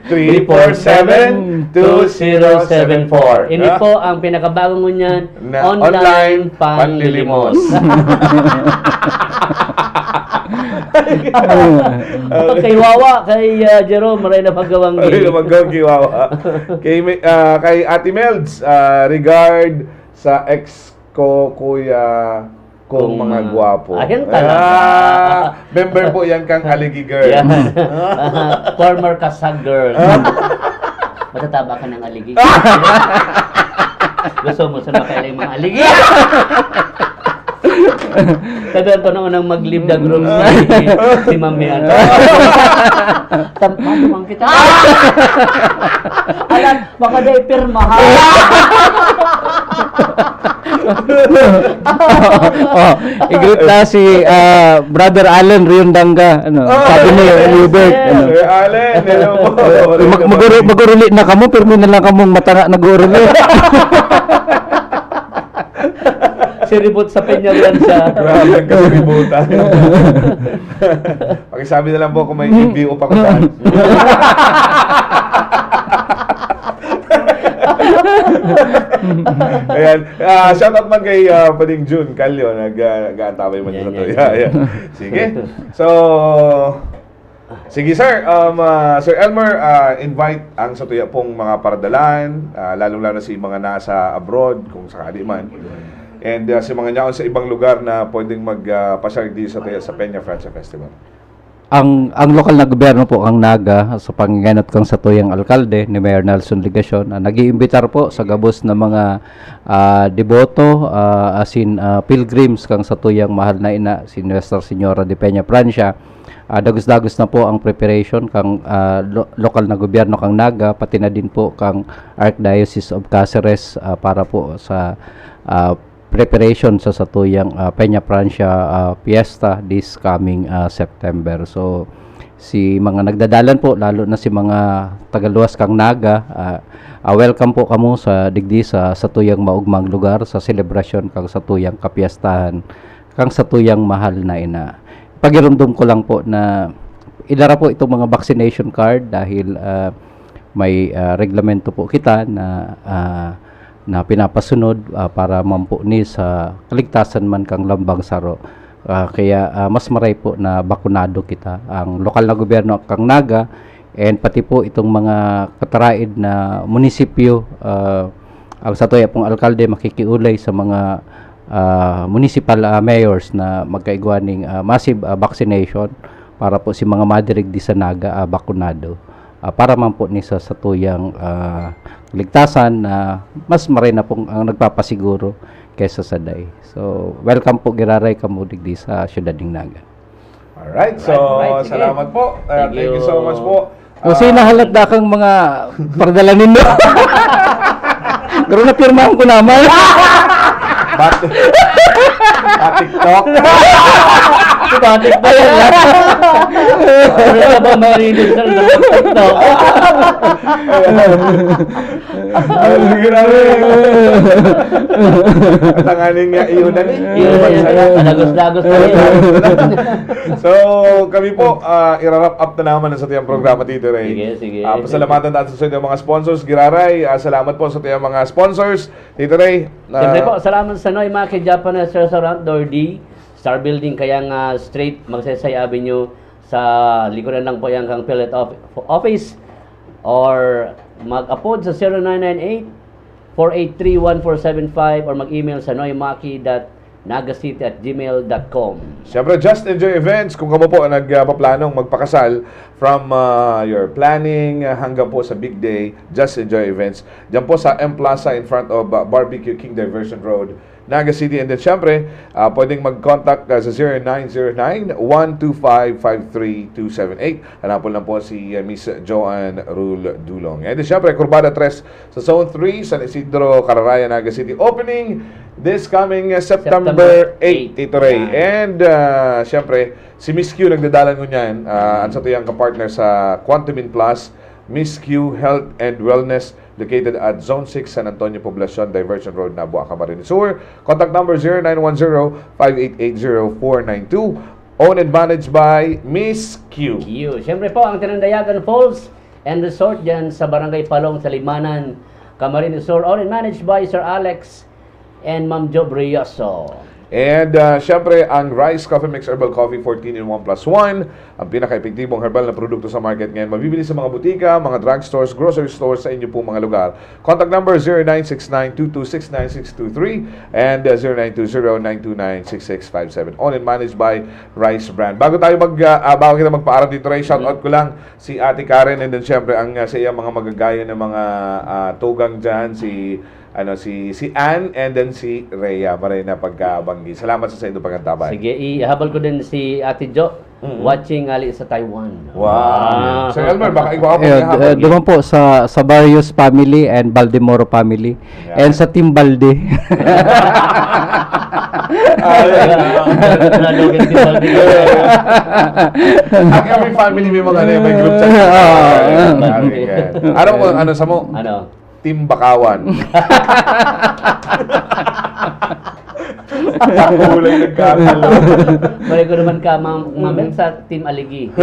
three four seven, two zero seven four. Ini po ang pinakabagong ngunyan, Na online online panlilimos. panlilimos. Kay Wawa, kay, ah, Jerome, maray na pagkawang Ay, gig. lumagaw, kay Wawa. Kay, Mi-, ah, kay Ate Melds, ah, regard sa ex ko, Kuya, kung Kung mga mga gwapo. Ayan talaga. Ah, member po yan kang Aligi Girls. Yan. Former Kasag Girls. Ah. Matataba ka ng aligi. Gusto mo sa makaila yung mga aligi? Sabi ko na unang mag-leave the group si, si Ma'am Mian. Tampado man kita. Alam, Baka dai pirma, ha? Oh, i-greet na si, ah, Brother Allen Riondanga, ano, Oh, sabi ni yes, Hubert, yes. ano. Sir Allen, hello po. Mag-, maguru-, maguruli na kamo, pirmi na lang kamong matanga nag-uuruli. Si Ribot sa Peña Blanca. Grabe ang kasiributan. Pakisabi na lang po kung may B P O pa ko dyan. Ayan. Ah, shout out man kay, ah, Pading Jun Calio, nag, ah, nag-aantabay man Yan, sa yan, to. Yeah, yan. Yeah. Sige. So, sige, sir. Um, ah, Sir Elmer, ah, invite ang sa tuya pong mga paradalan, ah, lalong-lalo si mga nasa abroad, kung sakali man. And, ah, si mga nyaon sa ibang lugar na pwedeng mag, ah, pasyal di sa tuya sa Peña Francia Festival. Ang, ang lokal na gobyerno po, ang Naga, sa pangengenot kang satuyang alkalde, ni Mayor Nelson Legacion, ah, nag-iimbitar po sa gabos na mga, ah, deboto, ah, asin, ah, pilgrims kang satuyang mahal na ina, si Nuestra Señora de Peña Francia. Ah, dagos-dagos na po ang preparation kang, ah, lo-, lokal na gobyerno kang Naga, pati na din po kang Archdiocese of Caceres, ah, para po sa, ah, preparation sa satuyang, ah, Peña Francia, ah, Fiesta this coming, ah, September. So, si mga nagdadalan po, lalo na si mga tagaluwas kang Naga, ah, ah, welcome po kamo sa digdi sa satuyang maugmang lugar sa selebrasyon kang satuyang kapiestahan kang satuyang mahal na ina. Pagirumdom ko lang po na idara po itong mga vaccination card dahil, ah, may, ah, reglamento po kita na, ah, na pinapasunod, ah, para man po ni sa kaligtasan man kan lambang saro. Ah, kaya, ah, mas maray po na bakunado kita. Ang lokal na gobyerno kan Naga and pati po itong mga kataraid na munisipyo, ah, ang satuya pong alkalde makikiulay sa mga, ah, municipal, ah, mayors na magkaigwa ning, ah, massive, ah, vaccination para po si mga madigdi sa Naga, ah, bakunado. Ah, para man po ni sa satuyang, ah, kaligtasan na mas maray na pong ang nagpapasiguro kaysa sa dai. So, welcome po giraray kamo digdi sa siyudad ning Naga. Alright, so Alright, alright, sige. salamat po. Uh, Thank thank you you. so much po. O, sino nahalat da kang mga pardala nindo? Pero napirmahan ko naman. Bat ah, TikTok. Diba? TikTok yan. Ano na ba marinig sa TikTok? Ay, grabe. Tanganing nga iyon na ni. Yun, yun. Padagos-dagos na rin. So, kami po, ah, ira-wrap up na naman ang satuyang programa, Tito Ray. Sige, sige. Ah, pasalamatan natin sa inyong mga sponsors. Giraray, ah, salamat po sa inyong mga sponsors. Tito Ray, ah, Siyempre po, salamat sa Noy Maki Japanese Restaurant, Door D, Star Building, kaya nga straight, Magsaysay Avenue, sa likuran lang po yan kang PhilHealth of- Office, or mag-apod sa zero nine nine eight, four eight three, one four seven five, or mag-email sa noymaki dot nagacity at gmail dot com. Siyempre, Just Enjoy Events, kung kamo po ang nagpaplanong magpakasal, from ah, your planning ah, hanggang po sa big day, Just Enjoy Events. Diyan po sa M Plaza in front of ah, Barbecue King Diversion Road, Naga City. And then, siyempre, ah, pwedeng mag-contact ah, sa zero nine zero nine, one two five, five three two seven eight. Hanapon lang po si ah, Miss Joanne Rule Dulong. And then, siyempre, Kurbada tres sa Zone three, San Isidro, Cararaya, Naga City. Opening this coming uh, September September eight, eight. Tito Ray. Yan. And uh, siyempre, si Miss Q nagdadalan ngunyan. Uh, ang satuyang kapartner sa Quantumin Plus, Miss Q Health and Wellness, located at Zone six, San Antonio Poblacion, Diversion Road, Nabua, Camarines Sur. Contact number zero nine one zero, five eight eight zero, four nine two. Owned and managed by Miss Q. Q. Siyempre po, ang Tinandayagan Falls and Resort dyan sa Barangay Palong, sa Limanan, Camarines Sur. Owned and managed by Sir Alex and Ma'am Jo Brioso. And uh, syempre, ang Rice Coffee Mix Herbal Coffee fourteen in one plus one, ang pinaka-epektibong herbal na produkto sa market ngayon. Mabibili sa mga butika, mga drugstores, grocery stores sa inyo pong mga lugar. Contact number zero nine six nine two two six nine six two three and uh, zero nine two zero nine two nine six six five seven. Owned and managed by Rice Brand. Bago tayo mag, uh, uh, bago kita magpaaram, Tito Ray, shout out ko lang si Ate Karen and then syempre ang uh, sa iyang mga magagayon na mga uh, tugang dyan, si ano si si Ann and then si Rhea. Maray na pagkabanggi. Salamat sa sa inyong pagkantabay. Sige, ihabol ko din si Ate Jo, watching ali sa Taiwan. Wow. Ah. Sir Elmer, baka ikaw ako Eh, ihabol. uh, duman po sa sa Barrios family and Baldemoro family Yeah. and sa Team Balde. Ah, yeah. Nalugit si Balde. Ang every family may mga ano, may group chat. Ah, Ah, ah. yeah. Ano mo ano sa mo? Ano? Team Bakawan. Kulay nagkakalo. Pare ko naman ka, Ma'am Ma'am Mel, sa Team Aligi.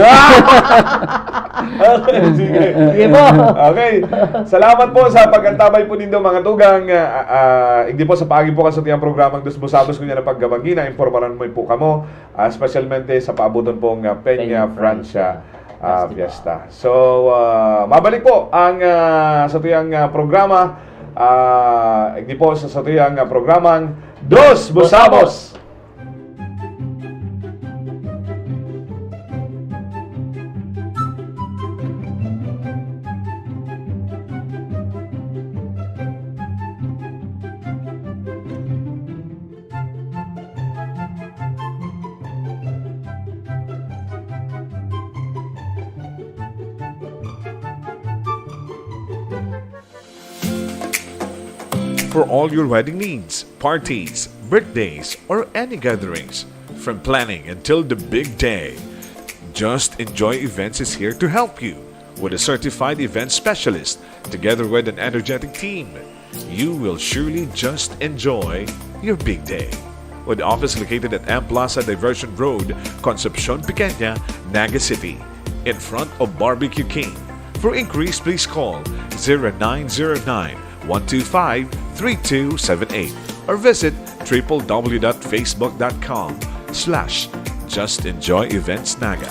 Okay, sige. Sige po. Okay. Salamat po sa pagkantabay po nindo, mga tugang. Ah, ah, hindi po sa paagi po kan satuyang programang Dos Busabos, kunya na pagkabanggi na impormaran mo po kamo, ah, espesyalmente sa paabuton pong ah, Peña Peña Francia Francia ah, Festival. Fiesta. So, ah, mabalik po ang ah, satuyang ah, programa. Ah, hindi po sa satuyang ah, programang Dos Busabos. For all your wedding needs, parties, birthdays, or any gatherings, from planning until the big day, Just Enjoy Events is here to help you. With a certified event specialist, together with an energetic team, you will surely just enjoy your big day. With office located at M Plaza Diversion Road, Concepcion Pequeña, Naga City, in front of Barbecue King. For inquiries, please call zero nine zero nine one two five, three two seven eight or visit triple w dot facebook dot com slash just enjoy events naga.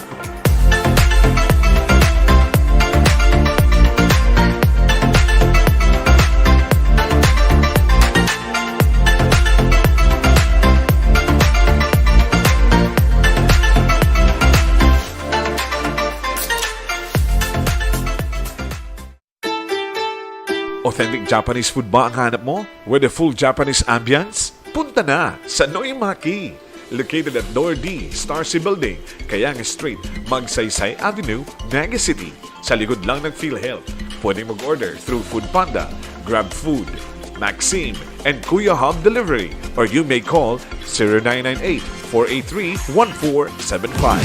Authentic Japanese food ba ang hanap mo? With a full Japanese ambience? Punta na sa Noimaki! Located at Door D, Star C Building, Kayang Street, Magsaysay Avenue, Naga City. Sa likod lang ng PhilHealth. Pwedeng mag-order through Food Panda, Grab Food, Maxim, and Kuya Hub Delivery. Or you may call zero nine nine eight, four eight three, one four seven five.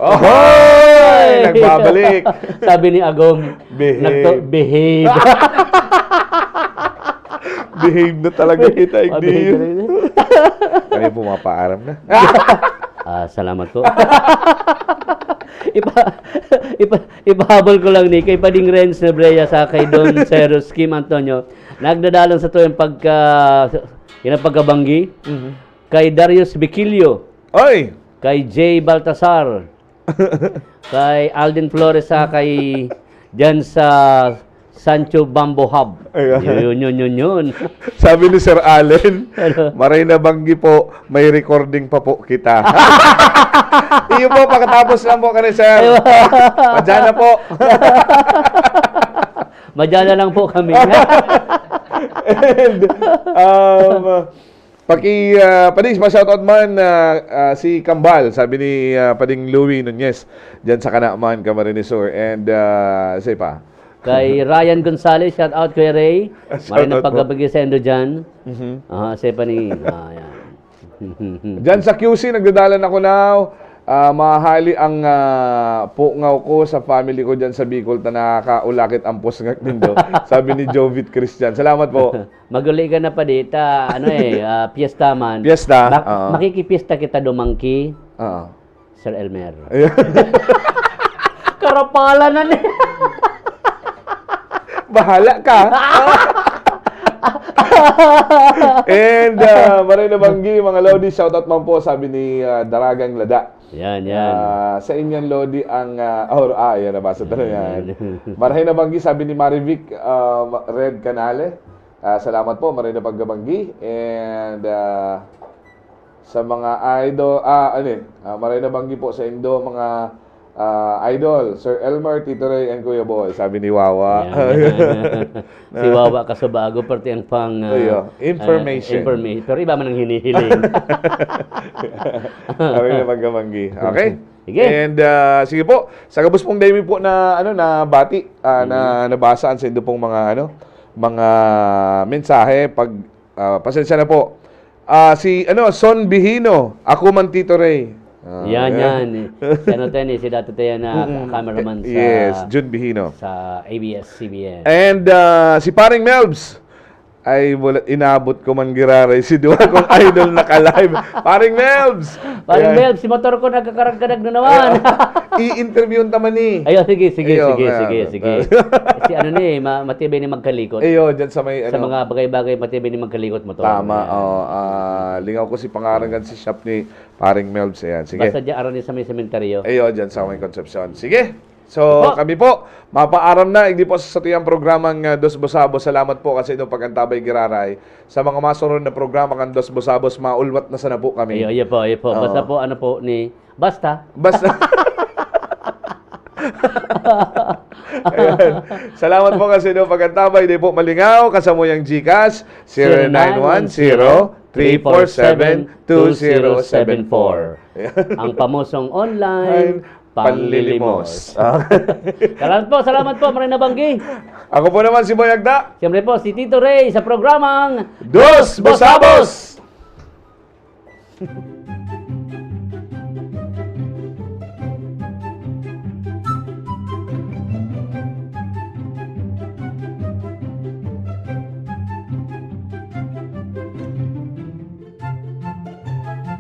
Ohoy! Nagbabalik. Sabi ni Agom, Behave. nagto-, behave. Behave na talaga kita, Ah, behave Igdil. talaga. Kami pumapaaram na. Ah, salamat po. Ipa-, ipa-, ipahabol ko lang ni kay Pading Renz Nebrea sa kay Don Cyrus Kim Antonio. Nagdadalan sa tuyang pagka-, yan ang pagkabanggi. Mhm. Kay Darius Biquilio. Oy! Kay Jay Baltasar. Kay Alden Flores sa kay, diyan sa Sancho Bamboo Hub. Ayan. Yun, yun, yun, yun. Sabi ni Sir Allen, Ano? "Maray na banggi po, may recording pa po kita." Iyo po, pakatapos lang po kani, sir. Ayun. Madyan na po. Madyan na lang po kami. And, um, Paki, ah, Pading, pa-shoutout man, ah, ah, si Kambal, sabi ni, ah, Pading Louie Nunez, diyan sa Kanaman, Camarines Sur. And, ah, isa pa. Kay Ryan Gonzalez, shout out, Kuya Ray. Shout Maray na out po. pagkabagi sa Indo dyan. Mhm. Aha, isa pa ni, ah, yan. Diyan sa Q C, nagdadalan ako now. Ah, mahali ang, ah, pungaw ko sa family ko diyan sa Bicol, ta nakakaulakit ang pusngak nindo. Sabi ni Jovit Christian. Salamat po. Maguli ka na pa dita, ano eh, ah, piyesta man. Piyesta, Mak-, oo. Makikipiyesta kita dumangki, Oo. Sir Elmer. Ayan. Karapalan na ni. Bahala ka. And, ah, maray na banggi, mga Lodi, shoutout man po, sabi ni, ah, Daragang Lada. Yan, yan. Ah, sa inyan, Lodi, ang, ah, or, ah, yan, nabasa talaga yan. Yan. Maray na banggi, sabi ni Marivic, ah, Red Canale. Ah, salamat po, maray na pagkabanggi. And, ah, sa mga idol, ah, ano eh, ah, maray na banggi po sa indo, mga, ah, idol, Sir Elmer, Tito Ray, and Kuya Boy, sabi ni Wawa. Yan, yan. Si Wawa Kasubago, pati ang pang, ah, Iyo, ah, information. information. Pero iba man ang hinihiling. Maray na pagkabanggi. Okay? Sige. And, ah, sige po, sa gabos pong daymi po na, ano, na bati, ah, na Mm. nabasa ang saindo pong mga, ano, mga mensahe, pag, ah, pasensya na po. Ah, si, ano, Son Bihino, "Ako man, Tito Ray." Ah, Yan, ayan. yan, eh. Si ano tayo, eh, si dati tayo na Mm-mm. cameraman sa, Yes, Jun Bihino. sa A B S C B N. And, ah, si Paring Melbs, Ay, wala, inabot ko man giraray si duwa kong idol naka-live. Paring Melbs! Paring Ayan. Melbs, si motor ko nagkakarag-karag na naman. Ayan. I-interviewon ta man ni. Ayo, sige, sige, Ayo, sige, ayan. sige, sige. Si ano ni, ma-, matibay ni magkalikot. Ayo, dyan sa may, Sa ano. mga bagay-bagay, matibay ni magkalikot motor. Tama, Ayan. oh, ah, lingaw ko si pangarangan si shop ni Paring Melbs. Ayan, sige. Basta dyan, aron ni sa may sementeryo. Ayo, dyan sa may Concepcion. Sige. So, Po. kami po, mapaaram na, igdi po sa satuyang programang uh, Dos Busabos. Salamat po kasi itong pag-antabay giraray. Sa mga masunod na programa kan Dos Busabos, maulwat na sana po kami. Iyo, iyo po, iyo po. Oo. Basta po ano po ni... Basta. Basta. Ayan. Salamat po kasi no pag-antabay. Di po malingaw, kasamo yung Gcash, zero nine one zero, three four seven, two zero seven four. Ang pamosong online, panlilimos. Panlilimos. Salamat po, salamat po, Maray Nabanggi. Ako po naman si Boy Agda. Siyempre po, si Tito Ray sa programang Dos Busabos!